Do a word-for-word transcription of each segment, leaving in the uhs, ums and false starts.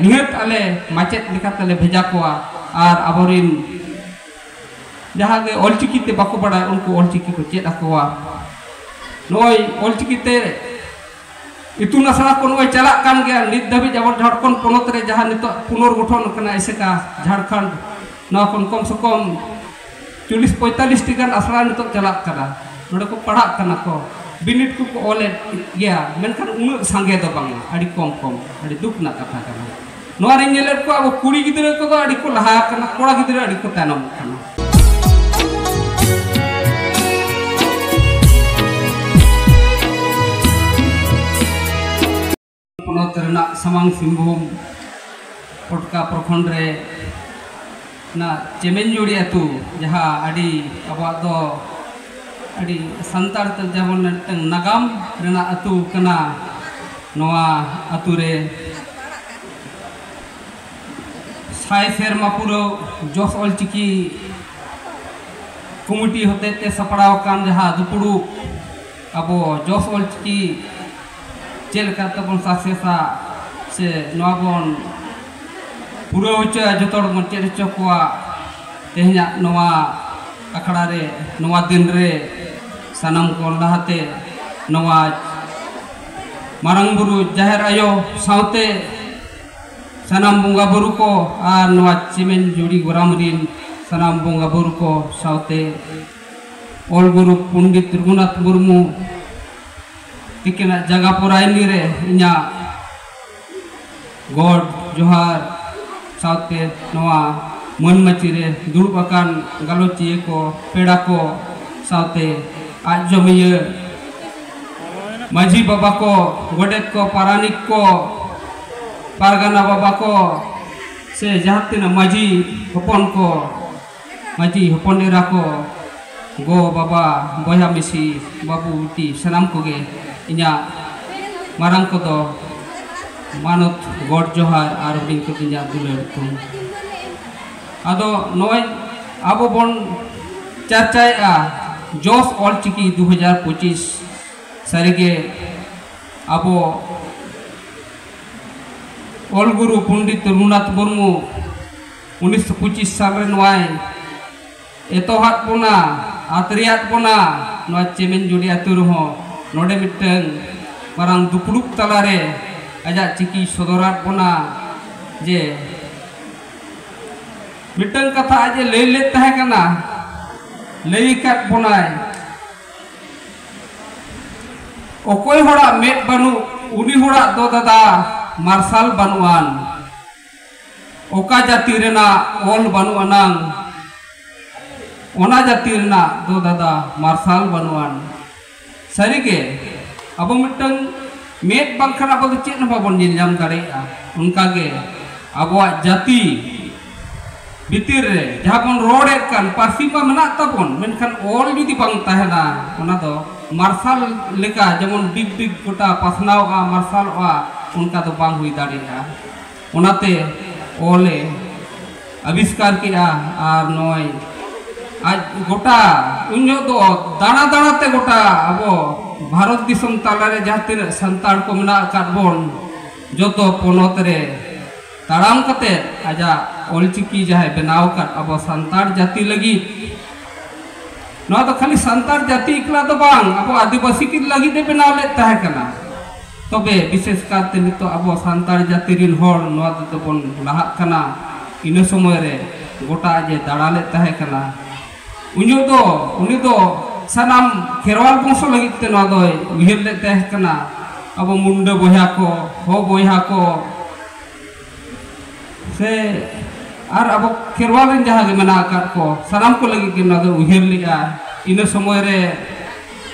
ᱱᱤᱦᱟᱹᱛ ᱟᱞᱮ ᱢᱟᱪᱮᱫ ᱞᱮᱠᱟᱛᱮᱞᱮ ᱵᱷᱮᱡᱟ ᱠᱚᱣᱟ᱾ ᱟᱨ ᱟᱵᱚᱨᱤᱱ ᱡᱟᱦᱟᱸ ᱜᱮ ᱚᱞᱪᱤᱠᱤ ᱛᱮ ᱵᱟᱠᱚ ᱵᱟᱲᱟᱭ, ᱩᱱᱠᱩ ᱚᱞᱪᱤᱠᱤ ᱠᱚ ᱪᱮᱫ ᱟᱠᱚᱣᱟ᱾ ᱱᱚᱜᱼᱚᱭ ᱚᱞᱪᱤᱠᱤ ᱛᱮ ᱤᱛᱩᱱ ᱟᱥᱲᱟ ᱠᱚ ᱱᱚᱜᱼᱚᱭ ᱪᱟᱞᱟᱜ ᱠᱟᱱ ᱜᱮᱭᱟ᱾ ᱱᱤᱛ ᱫᱷᱟᱹᱵᱤᱡ ᱟᱵᱚ ᱡᱷᱟᱲᱠᱷᱚᱸᱰ ᱯᱚᱱᱚᱛ ᱨᱮ ᱡᱟᱦᱟᱸ ᱱᱤᱛᱚᱜ ᱯᱩᱱᱚᱨᱜᱚᱴᱷᱚᱱ ᱠᱟᱱᱟ ᱮᱥᱮᱠᱟ ᱡᱷᱟᱲᱠᱷᱚᱸᱰ, ᱱᱚᱣᱟ ᱠᱷᱚᱱ ᱠᱚᱢ ᱥᱮ ᱠᱚᱢ ᱪᱚᱞᱞᱤᱥ ᱯᱚᱸᱭᱛᱟᱞᱞᱤᱥ ᱴᱤ ᱜᱟᱱ ᱟᱥᱲᱟ ᱱᱤᱛᱚᱜ ᱪᱟᱞᱟᱜ ᱠᱟᱱᱟ᱾ ᱱᱚᱰᱮ ᱠᱚ ᱯᱟᱲᱦᱟᱜ ᱠᱟᱱᱟ ᱠᱚ, ᱵᱤᱱᱤᱰ ᱠᱚᱠᱚ ᱚᱞᱮᱫ ᱜᱮᱭᱟ, ᱢᱮᱱᱠᱷᱟᱱ ᱩᱱᱟᱹᱜ ᱥᱟᱸᱜᱮ ᱫᱚ ᱵᱟᱝᱟ, ᱟᱹᱰᱤ ᱠᱚᱢ ᱠᱚᱢ, ᱟᱹᱰᱤ ᱫᱩᱠ ᱨᱮᱱᱟᱜ ᱠᱟᱛᱷᱟ ᱠᱟᱱᱟ᱾ ᱱᱚᱣᱟ ᱨᱤᱧ ᱧᱮᱞᱮᱫ ᱠᱚᱣᱟ, ᱟᱵᱚ ᱠᱩᱲᱤ ᱜᱤᱫᱽᱨᱟᱹ ᱠᱚᱫᱚ ᱟᱹᱰᱤ ᱠᱚ ᱞᱟᱦᱟ ᱟᱠᱟᱱᱟ, ᱠᱚᱲᱟ ᱜᱤᱫᱽᱨᱟᱹ ᱟᱹᱰᱤ ᱠᱚ ᱛᱟᱭᱱᱚᱢᱚᱜ ᱠᱟᱱᱟ᱾ ᱯᱚᱱᱚᱛ ᱨᱮᱱᱟᱜ ᱥᱟᱢᱟᱝ ᱥᱤᱝᱵᱷᱩᱢ ᱯᱚᱴᱠᱟ ᱯᱨᱚᱠᱷᱚᱸᱰ ᱨᱮ ᱚᱱᱟ ᱪᱮᱢᱮᱧᱡᱩᱲᱤ ᱟᱹᱛᱩ, ᱡᱟᱦᱟᱸ ᱟᱹᱰᱤ ᱟᱵᱚᱣᱟᱜ ᱫᱚ ᱟᱹᱰᱤ ᱥᱟᱱᱛᱟᱲ ᱛᱮ ᱡᱮᱢᱚᱱ ᱢᱤᱫᱴᱟᱝ ᱱᱟᱜᱟᱢ ᱨᱮᱱᱟᱜ ᱟᱹᱛᱩ ᱠᱟᱱᱟ, ᱱᱚᱣᱟ ᱟᱹᱛᱩ ᱨᱮ ᱥᱟᱭ ᱥᱮᱨᱢᱟ ᱯᱩᱨᱟᱹᱣ ᱡᱚᱥ ᱚᱞᱪᱤᱠᱤ ᱠᱚᱢᱤᱴᱤ ᱦᱚᱛᱮᱡ ᱛᱮ ᱥᱟᱯᱲᱟᱣ ᱟᱠᱟᱱ ᱡᱟᱦᱟᱸ ᱫᱩᱯᱲᱩᱵ, ᱟᱵᱚ ᱡᱚᱥ ᱚᱞᱪᱤᱠᱤ ᱪᱮᱫ ᱞᱮᱠᱟ ᱛᱮᱵᱚᱱ ᱥᱟᱠᱥᱮᱥᱟ ᱥᱮ ᱱᱚᱣᱟ ᱵᱚᱱ ᱯᱩᱨᱟᱹᱣ ᱦᱚᱪᱚᱭᱟ, ᱡᱚᱛᱚ ᱦᱚᱲ ᱵᱚᱱ ᱪᱮᱫ ᱦᱚᱪᱚ ᱠᱚᱣᱟ᱾ ᱛᱮᱦᱮᱧᱟᱜ ᱱᱚᱣᱟ ᱟᱠᱷᱲᱟ ᱨᱮ, ᱱᱚᱣᱟ ᱫᱤᱱ ᱨᱮ ᱥᱟᱱᱟᱢ ᱠᱚ ᱞᱟᱦᱟᱛᱮ ᱱᱚᱣᱟ ᱢᱟᱨᱟᱝ ᱵᱩᱨᱩ ᱡᱟᱦᱮᱨ ᱟᱭᱳ ᱥᱟᱶᱛᱮ ᱥᱟᱱᱟᱢ ᱵᱚᱸᱜᱟ ᱵᱩᱨᱩ ᱠᱚ ᱟᱨ ᱱᱚᱣᱟ ᱪᱮᱢᱮᱧ ᱡᱩᱲᱤ ᱜᱚᱨᱟᱢ ᱨᱤᱱ ᱥᱟᱱᱟᱢ ᱵᱚᱸᱜᱟ ᱵᱩᱨᱩ ᱠᱚ ᱥᱟᱶᱛᱮ ᱚᱞ ᱜᱩᱨᱩ ᱯᱚᱱᱰᱤᱛ ᱨᱚᱜᱷᱩᱱᱟᱛᱷ ᱢᱩᱨᱢᱩ ᱛᱤᱠᱤᱱᱟᱜ ᱡᱟᱭᱜᱟ ᱯᱚᱨᱟᱭᱱᱤ ᱨᱮ ᱤᱧᱟᱹᱜ ᱜᱚᱰ ᱡᱚᱦᱟᱨ ᱥᱟᱶᱛᱮ ᱱᱚᱣᱟ ᱢᱟᱹᱱ ᱢᱟᱹᱪᱤ ᱨᱮ ᱫᱩᱲᱩᱵ ᱟᱠᱟᱱ ᱜᱟᱞᱚᱪᱤᱭᱟᱹ ᱠᱚ, ᱯᱮᱲᱟ ᱠᱚ ᱥᱟᱶᱛᱮ ᱟᱡ ᱡᱚᱢᱤᱭᱟᱹ ᱢᱟᱹᱡᱷᱤ ᱵᱟᱵᱟ ᱠᱚ, ᱜᱚᱰᱮᱛ ᱠᱚ, ᱯᱟᱨᱟᱱᱤᱠ ᱠᱚ, ᱯᱟᱨᱜᱟᱱᱟ ᱵᱟᱵᱟ ᱠᱚ, ᱥᱮ ᱡᱟᱦᱟᱸ ᱛᱤᱱᱟᱹᱜ ᱢᱟᱹᱡᱷᱤ ᱦᱚᱯᱚᱱ ᱠᱚ, ᱢᱟᱹᱡᱷᱤ ᱦᱚᱯᱚᱱ ᱮᱨᱟ ᱠᱚ, ᱜᱚ ᱵᱟᱵᱟ, ᱵᱚᱭᱦᱟ ᱢᱤᱥᱤ, ᱵᱟᱹᱵᱩ ᱵᱤᱴᱤ, ᱥᱟᱱᱟᱢ ᱠᱚᱜᱮ ᱤᱧᱟᱹᱜ ᱢᱟᱨᱟᱝ ᱠᱚᱫᱚ ᱢᱟᱱᱚᱛ ᱜᱚᱰ ᱡᱚᱦᱟᱨ ᱟᱨ ᱦᱩᱰᱤᱧ ᱠᱚᱫᱚ ᱤᱧᱟᱹᱜ ᱫᱩᱞᱟᱹᱲ ᱛᱷᱩᱢ᱾ ᱟᱫᱚ ᱱᱚᱜᱼᱚᱭ ᱟᱵᱚ ᱵᱚᱱ ᱪᱟᱨᱪᱟᱭᱮᱫᱼᱟ ᱡᱚᱥ ᱚᱞᱪᱤᱠᱤ ᱫᱩ ᱦᱟᱡᱟᱨ ᱯᱚᱸᱪᱤᱥ, ᱥᱟᱹᱨᱤᱜᱮ ᱟᱵᱚ ᱚᱞ ᱜᱩᱨᱩ ᱯᱚᱱᱰᱤᱛ ᱨᱚᱜᱷᱩᱱᱟᱛᱷ ᱢᱩᱨᱢᱩ ᱩᱱᱤᱥᱥᱚ ᱯᱚᱸᱪᱤᱥ ᱥᱟᱞ ᱨᱮ ᱱᱚᱣᱟᱭ ᱮᱛᱚᱦᱟᱫ ᱵᱚᱱᱟ, ᱟᱛᱨᱮᱭᱟᱫ ᱵᱚᱱᱟ᱾ ᱱᱚᱣᱟ ᱪᱮᱢᱮᱧᱡᱩᱲᱤ ᱟᱹᱛᱩ ᱨᱮᱦᱚᱸ ᱱᱚᱰᱮ ᱢᱤᱫᱴᱟᱝ ᱢᱟᱨᱟᱝ ᱫᱩᱯᱲᱩᱵ ᱛᱟᱞᱟᱨᱮ ᱟᱡᱟᱜ ᱪᱤᱠᱤᱭ ᱥᱚᱫᱚᱨᱟᱫ ᱵᱚᱱᱟ᱾ ᱡᱮ ᱢᱤᱫᱴᱟᱝ ᱠᱟᱛᱷᱟ ᱟᱡ ᱮ ᱞᱟᱹᱭ ᱞᱮᱫ ᱛᱟᱦᱮᱸ ᱠᱟᱱᱟ, ᱞᱟᱹᱭ ᱟᱠᱟᱫ ᱵᱚᱱᱟᱭ, ᱚᱠᱚᱭ ᱦᱚᱲᱟᱜ ᱢᱮᱫ ᱵᱟᱹᱱᱩᱜ, ᱩᱱᱤ ᱦᱚᱲᱟᱜ ᱫᱚ ᱫᱟᱫᱟ ᱢᱟᱨᱥᱟᱞ ᱵᱟᱹᱱᱩᱜ ᱟᱱ᱾ ᱚᱠᱟ ᱡᱟᱹᱛᱤ ᱨᱮᱱᱟᱜ ᱚᱞ ᱵᱟᱹᱱᱩᱜ ᱟᱱᱟᱝ, ᱚᱱᱟ ᱡᱟᱹᱛᱤ ᱨᱮᱱᱟᱜ ᱫᱚ ᱫᱟᱫᱟ ᱢᱟᱨᱥᱟᱞ ᱵᱟᱹᱱᱩᱜ ᱟᱱ᱾ ᱥᱟᱹᱨᱤᱜᱮ, ᱟᱵᱚ ᱢᱤᱫᱴᱟᱝ ᱢᱮᱫ ᱵᱟᱝᱠᱷᱟᱱ ᱟᱵᱚ ᱫᱚ ᱪᱮᱫ ᱦᱚᱸ ᱵᱟᱵᱚᱱ ᱧᱮᱞ ᱧᱟᱢ ᱫᱟᱲᱮᱭᱟᱜᱼᱟ᱾ ᱚᱱᱠᱟᱜᱮ ᱟᱵᱚᱣᱟᱜ ᱡᱟᱹᱛᱤ ᱵᱷᱤᱛᱤᱨ ᱨᱮ ᱡᱟᱦᱟᱸ ᱵᱚᱱ ᱨᱚᱲᱮᱫ ᱠᱟᱱ ᱯᱟᱹᱨᱥᱤ ᱢᱟ ᱢᱮᱱᱟᱜ ᱛᱟᱵᱚᱱ, ᱢᱮᱱᱠᱷᱟᱱ ᱚᱞ ᱡᱩᱫᱤ ᱵᱟᱝ ᱛᱟᱦᱮᱱᱟ, ᱚᱱᱟ ᱫᱚ ᱢᱟᱨᱥᱟᱞ ᱞᱮᱠᱟ ᱡᱮᱢᱚᱱ ᱰᱤᱜᱽ ᱰᱤᱜᱽ ᱜᱚᱴᱟ ᱯᱟᱥᱱᱟᱣᱚᱜᱼᱟ, ᱢᱟᱨᱥᱟᱞᱚᱜᱼᱟ, ᱚᱱᱠᱟ ᱫᱚ ᱵᱟᱝ ᱦᱩᱭ ᱫᱟᱲᱮᱭᱟᱜᱼᱟ᱾ ᱚᱱᱟᱛᱮ ᱚᱞᱮ ᱟᱵᱤᱥᱠᱟᱨ ᱠᱮᱜᱼᱟ᱾ ᱟᱨ ᱱᱚᱜᱼᱚᱭ ᱟᱡ ᱜᱚᱴᱟ ᱩᱱ ᱡᱚᱦᱚᱜ ᱫᱚ ᱫᱟᱬᱟ ᱫᱟᱬᱟ ᱛᱮ ᱜᱚᱴᱟ ᱟᱵᱚ ᱵᱷᱟᱨᱚᱛ ᱫᱤᱥᱚᱢ ᱛᱟᱞᱟᱨᱮ ᱡᱟᱦᱟᱸ ᱛᱤᱱᱟᱹᱜ ᱥᱟᱱᱛᱟᱲ ᱠᱚ ᱢᱮᱱᱟᱜ ᱟᱠᱟᱫ ᱵᱚᱱ, ᱡᱚᱛᱚ ᱯᱚᱱᱚᱛ ᱨᱮ ᱛᱟᱲᱟᱢ ᱠᱟᱛᱮ ᱟᱡᱟᱜ ᱚᱞᱪᱤᱠᱤ ᱡᱟᱦᱟᱸᱭ ᱵᱮᱱᱟᱣ ᱟᱠᱟᱫ ᱟᱵᱚ ᱥᱟᱱᱛᱟᱲ ᱡᱟᱹᱛᱤ ᱞᱟᱹᱜᱤᱫ, ᱱᱚᱣᱟ ᱫᱚ ᱠᱷᱟᱹᱞᱤ ᱥᱟᱱᱛᱟᱲ ᱡᱟᱹᱛᱤ ᱮᱠᱞᱟ ᱫᱚ ᱵᱟᱝ, ᱟᱵᱚ ᱟᱹᱫᱤᱵᱟᱹᱥᱤ ᱠᱤᱱ ᱞᱟᱹᱜᱤᱫ ᱮ ᱵᱮᱱᱟᱣ ᱞᱮᱫ ᱛᱟᱦᱮᱸ ᱠᱟᱱᱟ᱾ ᱛᱚᱵᱮ ᱵᱤᱥᱮᱥ ᱠᱟᱨᱛᱮ ᱱᱤᱛᱚᱜ ᱟᱵᱚ ᱥᱟᱱᱛᱟᱲ ᱡᱟᱹᱛᱤ ᱨᱤᱱ ᱦᱚᱲ ᱱᱚᱣᱟ ᱛᱮᱫᱚ ᱵᱚᱱ ᱞᱟᱦᱟᱜ ᱠᱟᱱᱟ᱾ ᱤᱱᱟᱹ ᱥᱚᱢᱚᱭ ᱨᱮ ᱜᱚᱴᱟ ᱟᱡ ᱮ ᱫᱟᱬᱟ ᱞᱮᱫ ᱛᱟᱦᱮᱸ ᱠᱟᱱᱟ᱾ ᱩᱱ ᱡᱚᱦᱚᱜ ᱫᱚ ᱩᱱᱤ ᱫᱚ ᱥᱟᱱᱟᱢ ᱠᱷᱮᱨᱣᱟᱞ ᱵᱚᱝᱥᱚ ᱞᱟᱹᱜᱤᱫ ᱛᱮ ᱱᱚᱣᱟ ᱫᱚᱭ ᱩᱭᱦᱟᱹᱨ ᱞᱮᱫ ᱛᱟᱦᱮᱸ ᱠᱟᱱᱟ᱾ ᱟᱵᱚ ᱢᱩᱱᱰᱟᱹ ᱵᱚᱭᱦᱟ ᱠᱚ, ᱦᱚ ᱵᱚᱭᱦᱟ ᱠᱚ, ᱥᱮ ᱟᱨ ᱟᱵᱚ ᱠᱷᱮᱨᱣᱟᱞ ᱨᱮᱱ ᱡᱟᱦᱟᱸ ᱜᱮ ᱢᱮᱱᱟᱜ ᱟᱠᱟᱫ ᱠᱚ, ᱥᱟᱱᱟᱢ ᱠᱚ ᱞᱟᱹᱜᱤᱫ ᱜᱮ ᱱᱚᱣᱟ ᱫᱚ ᱩᱭᱦᱟᱹᱨ ᱞᱮᱜᱼᱟ᱾ ᱤᱱᱟᱹ ᱥᱚᱢᱚᱭ ᱨᱮ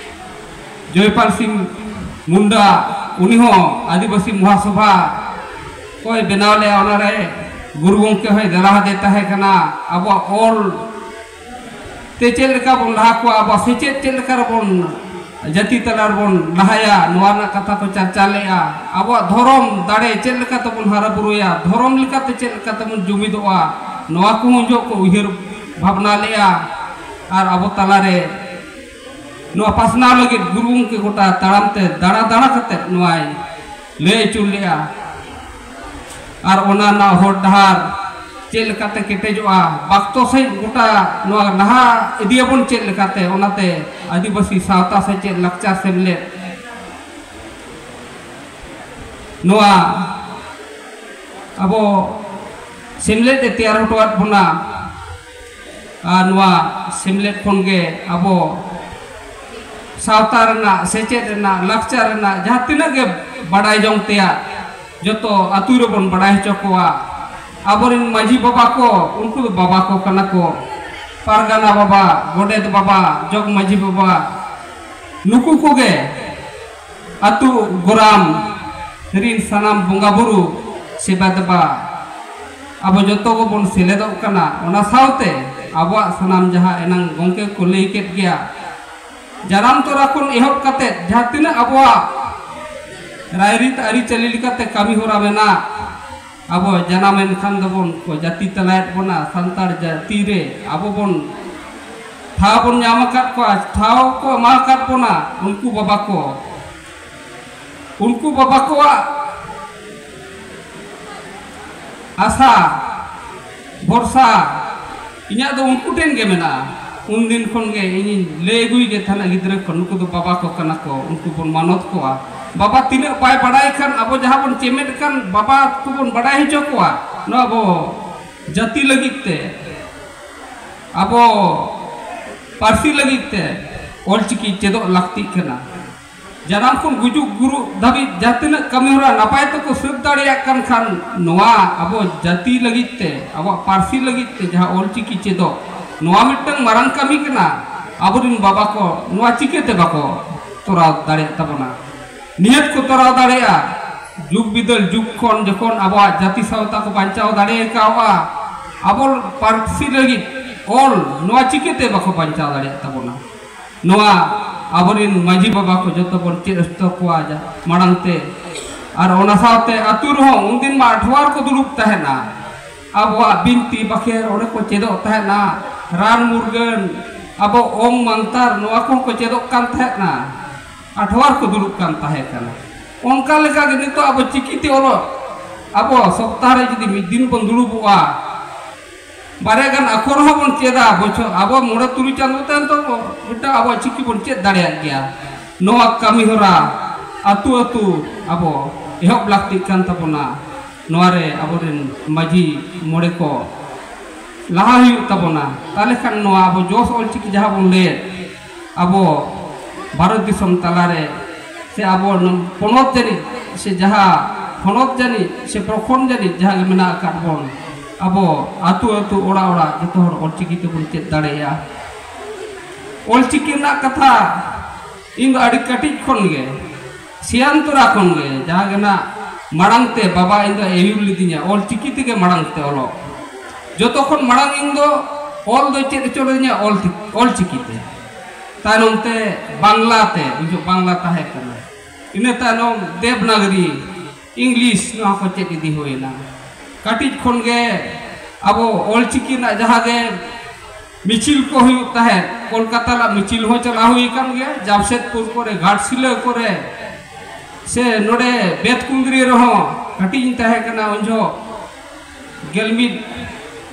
ᱡᱚᱭᱯᱟᱞ ᱥᱤᱝ ᱢᱩᱱᱰᱟ, ᱩᱱᱤ ᱦᱚᱸ ᱟᱹᱫᱤᱵᱟᱹᱥᱤ ᱢᱚᱦᱟᱥᱚᱵᱷᱟ ᱠᱚᱭ ᱵᱮᱱᱟᱣ ᱞᱮᱜᱼᱟ᱾ ᱚᱱᱟᱨᱮ ᱜᱩᱨᱩ ᱜᱚᱢᱠᱮ ᱦᱚᱸᱭ ᱫᱮᱞᱟ ᱟᱫᱮ ᱛᱟᱦᱮᱸ ᱠᱟᱱᱟ᱾ ᱟᱵᱚᱣᱟᱜ ᱚᱞ ᱛᱮ ᱪᱮᱫ ᱞᱮᱠᱟ ᱵᱚᱱ ᱞᱟᱦᱟ ᱠᱚᱣᱟ, ᱟᱵᱚᱣᱟᱜ ᱥᱮᱪᱮᱫ ᱪᱮᱫ ᱞᱮᱠᱟ ᱨᱮᱵᱚᱱ ᱡᱟᱹᱛᱤ ᱛᱟᱞᱟ ᱨᱮᱵᱚᱱ ᱞᱟᱦᱟᱭᱟ, ᱱᱚᱣᱟ ᱨᱮᱱᱟᱜ ᱠᱟᱛᱷᱟ ᱠᱚ ᱪᱟᱨᱪᱟ ᱞᱮᱜᱼᱟ᱾ ᱟᱵᱚᱣᱟᱜ ᱫᱷᱚᱨᱚᱢ ᱫᱟᱲᱮ ᱪᱮᱫ ᱞᱮᱠᱟ ᱛᱮᱵᱚᱱ ᱦᱟᱨᱟ ᱵᱩᱨᱩᱭᱟ, ᱫᱷᱚᱨᱚᱢ ᱞᱮᱠᱟᱛᱮ ᱪᱮᱫ ᱞᱮᱠᱟ ᱛᱮᱵᱚᱱ ᱡᱩᱢᱤᱫᱚᱜᱼᱟ, ᱱᱚᱣᱟ ᱠᱚᱦᱚᱸ ᱩᱱ ᱡᱚᱦᱚᱜ ᱠᱚ ᱩᱭᱦᱟᱹᱨ ᱵᱷᱟᱵᱽᱱᱟ ᱞᱮᱜᱼᱟ᱾ ᱟᱨ ᱟᱵᱚ ᱛᱟᱞᱟᱨᱮ ᱱᱚᱣᱟ ᱯᱟᱥᱱᱟᱣ ᱞᱟᱹᱜᱤᱫ ᱜᱩᱨᱩ ᱜᱚᱢᱠᱮ ᱜᱚᱴᱟ ᱛᱟᱲᱟᱢ ᱛᱮ ᱫᱟᱬᱟ ᱫᱟᱬᱟ ᱠᱟᱛᱮ ᱱᱚᱣᱟᱭ ᱞᱟᱹᱭ ᱟᱹᱪᱩᱨ ᱞᱮᱜᱼᱟ᱾ ᱟᱨ ᱚᱱᱟ ᱨᱮᱱᱟᱜ ᱦᱚᱨ ᱰᱟᱦᱟᱨ ᱪᱮᱫ ᱞᱮᱠᱟᱛᱮ ᱠᱮᱴᱮᱡᱚᱜᱼᱟ, ᱵᱟᱠᱛᱚ ᱥᱟᱺᱦᱤᱡ ᱜᱚᱴᱟ ᱱᱚᱣᱟ ᱞᱟᱦᱟ ᱤᱫᱤᱭᱟᱵᱚᱱ ᱪᱮᱫ ᱞᱮᱠᱟᱛᱮ, ᱚᱱᱟᱛᱮ ᱟᱹᱫᱤᱵᱟᱹᱥᱤ ᱥᱟᱶᱛᱟ ᱥᱮᱪᱮᱫ ᱞᱟᱠᱪᱟᱨ ᱥᱮᱢᱞᱮᱫ ᱱᱚᱣᱟ ᱟᱵᱚ ᱥᱮᱢᱞᱮᱫ ᱮ ᱛᱮᱭᱟᱨ ᱦᱚᱴᱚᱣᱟᱫ ᱵᱚᱱᱟ᱾ ᱟᱨ ᱱᱚᱣᱟ ᱥᱮᱢᱞᱮᱫ ᱠᱷᱚᱱ ᱜᱮ ᱟᱵᱚ ᱥᱟᱶᱛᱟ ᱨᱮᱱᱟᱜ, ᱥᱮᱪᱮᱫ ᱨᱮᱱᱟᱜ, ᱞᱟᱠᱪᱟᱨ ᱨᱮᱱᱟᱜ ᱡᱟᱦᱟᱸ ᱛᱤᱱᱟᱹᱜ ᱜᱮ ᱵᱟᱰᱟᱭ ᱡᱚᱝ ᱛᱮᱭᱟᱜ, ᱡᱚᱛᱚ ᱟᱹᱛᱩ ᱨᱮᱵᱚᱱ ᱵᱟᱰᱟᱭ ᱦᱚᱪᱚ ᱠᱚᱣᱟ᱾ ᱟᱵᱚᱨᱮᱱ ᱢᱟᱹᱡᱷᱤ ᱵᱟᱵᱟ ᱠᱚ, ᱩᱱᱠᱩ ᱫᱚ ᱵᱟᱵᱟ ᱠᱚ ᱠᱟᱱᱟ ᱠᱚ, ᱯᱟᱨᱜᱟᱱᱟ ᱵᱟᱵᱟ, ᱜᱚᱰᱮᱛ ᱵᱟᱵᱟ, ᱡᱚᱜᱽ ᱢᱟᱹᱡᱷᱤ ᱵᱟᱵᱟ, ᱱᱩᱠᱩ ᱠᱚᱜᱮ ᱟᱹᱛᱩ ᱜᱚᱨᱟᱢ ᱨᱤᱱ ᱥᱟᱱᱟᱢ ᱵᱚᱸᱜᱟ ᱵᱩᱨᱩ ᱥᱮᱵᱟ ᱫᱮᱵᱟ ᱟᱵᱚ ᱡᱚᱛᱚ ᱜᱮᱵᱚᱱ ᱥᱮᱞᱮᱫᱚᱜ ᱠᱟᱱᱟ᱾ ᱚᱱᱟ ᱥᱟᱶᱛᱮ ᱟᱵᱚᱣᱟᱜ ᱥᱟᱱᱟᱢ ᱡᱟᱦᱟᱸ ᱮᱱᱟᱝ ᱜᱚᱢᱠᱮ ᱠᱚ ᱞᱟᱹᱭ ᱠᱮᱫ ᱜᱮᱭᱟ, ᱡᱟᱱᱟᱢ ᱛᱚᱨᱟ ᱠᱷᱚᱱ ᱮᱦᱚᱵ ᱠᱟᱛᱮ ᱡᱟᱦᱟᱸ ᱛᱤᱱᱟᱹᱜ ᱟᱵᱚᱣᱟᱜ ᱨᱟᱭᱨᱤᱛ ᱟᱹᱨᱤᱪᱟᱹᱞᱤ ᱞᱮᱠᱟᱛᱮ ᱠᱟᱹᱢᱤ ᱦᱚᱨᱟ ᱢᱮᱱᱟᱜ, ᱟᱵᱚ ᱡᱟᱱᱟᱢᱮᱱ ᱠᱷᱟᱱ ᱫᱚᱵᱚᱱ ᱠᱚ ᱡᱟᱹᱛᱤ ᱛᱟᱞᱟᱭᱮᱫ ᱵᱚᱱᱟ᱾ ᱥᱟᱱᱛᱟᱲ ᱡᱟᱹᱛᱤ ᱨᱮ ᱟᱵᱚ ᱵᱚᱱ ᱴᱷᱟᱶ ᱵᱚᱱ ᱧᱟᱢ ᱟᱠᱟᱫ ᱠᱚᱣᱟ, ᱴᱷᱟᱶ ᱠᱚ ᱮᱢᱟ ᱟᱠᱟᱫ ᱵᱚᱱᱟ ᱩᱱᱠᱩ ᱵᱟᱵᱟ ᱠᱚ᱾ ᱩᱱᱠᱩ ᱵᱟᱵᱟ ᱠᱚᱣᱟᱜ ᱟᱥᱟ ᱵᱷᱚᱨᱥᱟ ᱤᱧᱟᱹᱜ ᱫᱚ ᱩᱱᱠᱩ ᱴᱷᱮᱱ ᱜᱮ ᱢᱮᱱᱟᱜᱼᱟ᱾ ᱩᱱᱫᱤᱱ ᱠᱷᱚᱱ ᱜᱮ ᱤᱧᱤᱧ ᱞᱟᱹᱭ ᱟᱹᱜᱩᱭ ᱜᱮ ᱛᱟᱦᱮᱱᱟ ᱜᱤᱫᱽᱨᱟᱹ ᱠᱷᱚᱱ, ᱱᱩᱠᱩ ᱫᱚ ᱵᱟᱵᱟ ᱠᱚ ᱠᱟᱱᱟ ᱠᱚ, ᱩᱱᱠᱩ ᱵᱚᱱ ᱢᱟᱱᱚᱛ ᱠᱚᱣᱟ᱾ ᱵᱟᱵᱟ ᱛᱤᱱᱟᱹᱜ ᱵᱟᱭ ᱵᱟᱲᱟᱭ ᱠᱷᱟᱱ, ᱟᱵᱚ ᱡᱟᱦᱟᱸ ᱵᱚᱱ ᱪᱮᱢᱮᱫ ᱠᱟᱱ ᱵᱟᱵᱟ ᱠᱚᱵᱚᱱ ᱵᱟᱲᱟᱭ ᱦᱚᱪᱚ ᱠᱚᱣᱟ᱾ ᱱᱚᱣᱟ ᱟᱵᱚ ᱡᱟᱹᱛᱤ ᱞᱟᱹᱜᱤᱫ ᱛᱮ, ᱟᱵᱚ ᱯᱟᱹᱨᱥᱤ ᱞᱟᱹᱜᱤᱫ ᱛᱮ ᱚᱞᱪᱤᱠᱤ ᱪᱮᱫᱚᱜ ᱞᱟᱹᱠᱛᱤᱜ ᱠᱟᱱᱟ᱾ ᱡᱟᱱᱟᱢ ᱠᱷᱚᱱ ᱜᱩᱡᱩᱜ ᱜᱩᱨᱩᱜ ᱫᱷᱟᱹᱵᱤᱡ ᱡᱟᱦᱟᱸ ᱛᱤᱱᱟᱹᱜ ᱠᱟᱹᱢᱤ ᱦᱚᱨᱟ ᱱᱟᱯᱟᱭ ᱛᱮᱠᱚ ᱥᱟᱹᱛ ᱫᱟᱲᱮᱭᱟᱜ ᱠᱟᱱ ᱠᱷᱟᱱ, ᱱᱚᱣᱟ ᱟᱵᱚ ᱡᱟᱹᱛᱤ ᱞᱟᱹᱜᱤᱫ ᱛᱮ, ᱟᱵᱚᱣᱟᱜ ᱯᱟᱹᱨᱥᱤ ᱞᱟᱹᱜᱤᱫ ᱛᱮ ᱡᱟᱦᱟᱸ ᱚᱞᱪᱤᱠᱤ ᱪᱮᱫᱚᱜ, ᱱᱚᱣᱟ ᱢᱤᱫᱴᱟᱝ ᱢᱟᱨᱟᱝ ᱠᱟᱹᱢᱤ ᱠᱟᱱᱟ᱾ ᱟᱵᱚᱨᱤᱱ ᱵᱟᱵᱟ ᱠᱚ ᱱᱚᱣᱟ ᱪᱤᱠᱟᱹᱛᱮ ᱵᱟᱠᱚ ᱛᱚᱨᱟᱣ ᱫᱟᱲᱮᱭᱟᱜ ᱛᱟᱵᱚᱱᱟ? ᱱᱤᱦᱟᱹᱛ ᱠᱚ ᱛᱚᱨᱟᱣ ᱫᱟᱲᱮᱭᱟᱜᱼᱟ᱾ ᱡᱩᱜᱽ ᱵᱤᱫᱟᱹᱞ ᱡᱩᱜᱽ ᱠᱷᱚᱱ ᱡᱚᱠᱷᱚᱱ ᱟᱵᱚᱣᱟᱜ ᱡᱟᱹᱛᱤ ᱥᱟᱶᱛᱟ ᱠᱚ ᱵᱟᱧᱪᱟᱣ ᱫᱟᱲᱮ ᱟᱠᱟᱣᱟ, ᱟᱵᱚ ᱯᱟᱹᱨᱥᱤ ᱞᱟᱹᱜᱤᱫ ᱚᱞ ᱱᱚᱣᱟ ᱪᱤᱠᱟᱹᱛᱮ ᱵᱟᱠᱚ ᱵᱟᱧᱪᱟᱣ ᱫᱟᱲᱮᱭᱟᱜ ᱛᱟᱵᱚᱱᱟ? ᱱᱚᱣᱟ ᱟᱵᱚᱨᱤᱱ ᱢᱟᱹᱡᱷᱤ ᱵᱟᱵᱟ ᱠᱚ ᱡᱚᱛᱚ ᱵᱚᱱ ᱪᱮᱫ ᱦᱚᱪᱚ ᱠᱚᱣᱟ ᱡᱟ-, ᱢᱟᱲᱟᱝ ᱛᱮ᱾ ᱟᱨ ᱚᱱᱟ ᱥᱟᱶᱛᱮ ᱟᱹᱛᱩ ᱨᱮᱦᱚᱸ ᱩᱱᱫᱤᱱ ᱢᱟ ᱟᱴᱷᱣᱟᱨ ᱠᱚ ᱫᱩᱲᱩᱵ ᱛᱟᱦᱮᱱᱟ᱾ ᱟᱵᱚᱣᱟᱜ ᱵᱤᱱᱛᱤ ᱵᱟᱠᱷᱮᱬ ᱚᱸᱰᱮ ᱠᱚ ᱪᱮᱫᱚᱜ ᱛᱟᱦᱮᱱᱟ, ᱨᱟᱱ ᱢᱩᱨᱜᱟᱹᱱ, ᱟᱵᱚ ᱚᱝ ᱢᱟᱱᱛᱟᱨ, ᱱᱚᱣᱟ ᱠᱚᱦᱚᱸ ᱠᱚ ᱪᱮᱫᱚᱜ ᱠᱟᱱ ᱛᱟᱦᱮᱸᱱᱟ᱾ ᱟᱴᱷᱣᱟᱨ ᱠᱚ ᱫᱩᱲᱩᱵ ᱠᱟᱱ ᱛᱟᱦᱮᱸ ᱠᱟᱱᱟ᱾ ᱚᱱᱠᱟ ᱞᱮᱠᱟ ᱜᱮ ᱱᱤᱛᱚᱜ ᱟᱵᱚ ᱪᱤᱠᱤᱛᱮ ᱚᱞᱚᱜ ᱟᱵᱚ ᱥᱚᱯᱛᱟᱦᱚ ᱨᱮ ᱡᱩᱫᱤ ᱢᱤᱫ ᱫᱤᱱ ᱵᱚᱱ ᱫᱩᱲᱩᱵᱚᱜᱼᱟ, ᱵᱟᱨᱭᱟ ᱜᱟᱱ ᱟᱠᱷᱚᱨ ᱦᱚᱸᱵᱚᱱ ᱪᱮᱫᱟ, ᱵᱚᱪᱷᱚᱨ ᱟᱵᱚ ᱢᱚᱬᱮ ᱛᱩᱨᱩᱭ ᱪᱟᱸᱫᱚ ᱛᱟᱭᱚᱢ ᱫᱚ ᱢᱤᱫᱴᱟᱝ ᱟᱵᱚᱣᱟᱜ ᱪᱤᱠᱤ ᱵᱚᱱ ᱪᱮᱫ ᱫᱟᱲᱮᱭᱟᱜ ᱜᱮᱭᱟ᱾ ᱱᱚᱣᱟ ᱠᱟᱹᱢᱤ ᱦᱚᱨᱟ ᱟᱹᱛᱩ ᱟᱹᱛᱩ ᱟᱵᱚ ᱮᱦᱚᱵ ᱞᱟᱹᱠᱛᱤᱜ ᱠᱟᱱ ᱛᱟᱵᱚᱱᱟ᱾ ᱱᱚᱣᱟ ᱨᱮ ᱟᱵᱚᱨᱮᱱ ᱢᱟᱹᱡᱷᱤ ᱢᱚᱬᱮ ᱠᱚ ᱞᱟᱦᱟ ᱦᱩᱭᱩᱜ ᱛᱟᱵᱚᱱᱟ, ᱛᱟᱦᱚᱞᱮ ᱠᱷᱟᱱ ᱱᱚᱣᱟ ᱟᱵᱚ ᱡᱚᱥ ᱚᱞᱪᱤᱠᱤ ᱡᱟᱦᱟᱸ ᱵᱚᱱ ᱞᱟᱹᱭᱮᱫ, ᱟᱵᱚ ᱵᱷᱟᱨᱚᱛ ᱫᱤᱥᱚᱢ ᱛᱟᱞᱟᱨᱮ ᱥᱮ ᱟᱵᱚ ᱱᱚ-, ᱯᱚᱱᱚᱛ ᱡᱟᱹᱱᱤᱡ ᱥᱮ ᱡᱟᱦᱟᱸ ᱯᱚᱱᱚᱛ ᱡᱟᱹᱱᱤᱡ ᱥᱮ ᱯᱨᱚᱠᱷᱚᱸᱰ ᱡᱟᱹᱱᱤᱡ ᱡᱟᱦᱟᱸ ᱜᱮ ᱢᱮᱱᱟᱜ ᱟᱠᱟᱫ ᱵᱚᱱ, ᱟᱵᱚ ᱟᱹᱛᱩ ᱟᱹᱛᱩ ᱚᱲᱟᱜ ᱚᱲᱟᱜ ᱡᱚᱛᱚ ᱦᱚᱲ ᱚᱞᱪᱤᱠᱤ ᱛᱮᱵᱚᱱ ᱪᱮᱫ ᱫᱟᱲᱮᱭᱟᱜᱼᱟ᱾ ᱚᱞᱪᱤᱠᱤ ᱨᱮᱱᱟᱜ ᱠᱟᱛᱷᱟ ᱤᱧ ᱫᱚ ᱟᱹᱰᱤ ᱠᱟᱹᱴᱤᱡ ᱠᱷᱚᱱ ᱜᱮ, ᱥᱤᱭᱟᱱ ᱛᱚᱨᱟ ᱠᱷᱚᱱ ᱜᱮ, ᱡᱟᱦᱟᱸ ᱜᱮ ᱱᱟᱜ ᱢᱟᱲᱟᱝ ᱛᱮ ᱵᱟᱵᱟ ᱤᱧ ᱫᱚ ᱟᱹᱭᱩᱨ ᱞᱤᱫᱤᱧᱟ ᱚᱞᱪᱤᱠᱤ ᱛᱮᱜᱮ ᱢᱟᱲᱟᱝ ᱛᱮ ᱚᱞᱚᱜ᱾ ᱡᱚᱛᱚ ᱠᱷᱚᱱ ᱢᱟᱲᱟᱝ ᱤᱧ ᱫᱚ ᱚᱞ ᱫᱚᱭ ᱪᱮᱫ ᱦᱚᱪᱚ ᱞᱤᱫᱤᱧᱟ ᱚᱞ ᱛᱮ-, ᱚᱞᱪᱤᱠᱤ ᱛᱮ᱾ ᱛᱟᱭᱱᱚᱢ ᱛᱮ ᱵᱟᱝᱞᱟ ᱛᱮ, ᱩᱱ ᱡᱚᱠᱷᱚᱱ ᱵᱟᱝᱞᱟ ᱛᱟᱦᱮᱸ ᱠᱟᱱᱟ᱾ ᱤᱱᱟᱹ ᱛᱟᱭᱱᱚᱢ ᱫᱮᱵᱽᱱᱟᱜᱽᱨᱤ, ᱤᱝᱞᱤᱥ, ᱱᱚᱣᱟ ᱠᱚ ᱪᱮᱫ ᱤᱫᱤ ᱦᱩᱭᱮᱱᱟ᱾ ᱠᱟᱹᱴᱤᱡ ᱠᱷᱚᱱ ᱜᱮ ᱟᱵᱚ ᱚᱞᱪᱤᱠᱤ ᱨᱮᱱᱟᱜ ᱡᱟᱦᱟᱸ ᱜᱮ ᱢᱤᱪᱷᱤᱞ ᱠᱚ ᱦᱩᱭᱩᱜ ᱛᱟᱦᱮᱸᱫ, ᱠᱳᱞᱠᱟᱛᱟ ᱨᱮᱱᱟᱜ ᱢᱤᱪᱷᱤᱞ ᱦᱚᱸ ᱪᱟᱞᱟᱣ ᱦᱩᱭ ᱟᱠᱟᱱ ᱜᱮᱭᱟ, ᱡᱟᱢᱥᱮᱫᱽᱯᱩᱨ ᱠᱚᱨᱮ, ᱜᱷᱟᱴᱥᱤᱞᱟᱹ ᱠᱚᱨᱮ, ᱥᱮ ᱱᱚᱰᱮ ᱵᱮᱛᱠᱩᱸᱫᱽᱨᱤ ᱨᱮᱦᱚᱸ᱾ ᱠᱟᱹᱴᱤᱡ ᱤᱧ ᱛᱟᱦᱮᱸ ᱠᱟᱱᱟ ᱩᱱ ᱡᱚᱦᱚᱜ, ᱜᱮᱞ ᱢᱤᱫ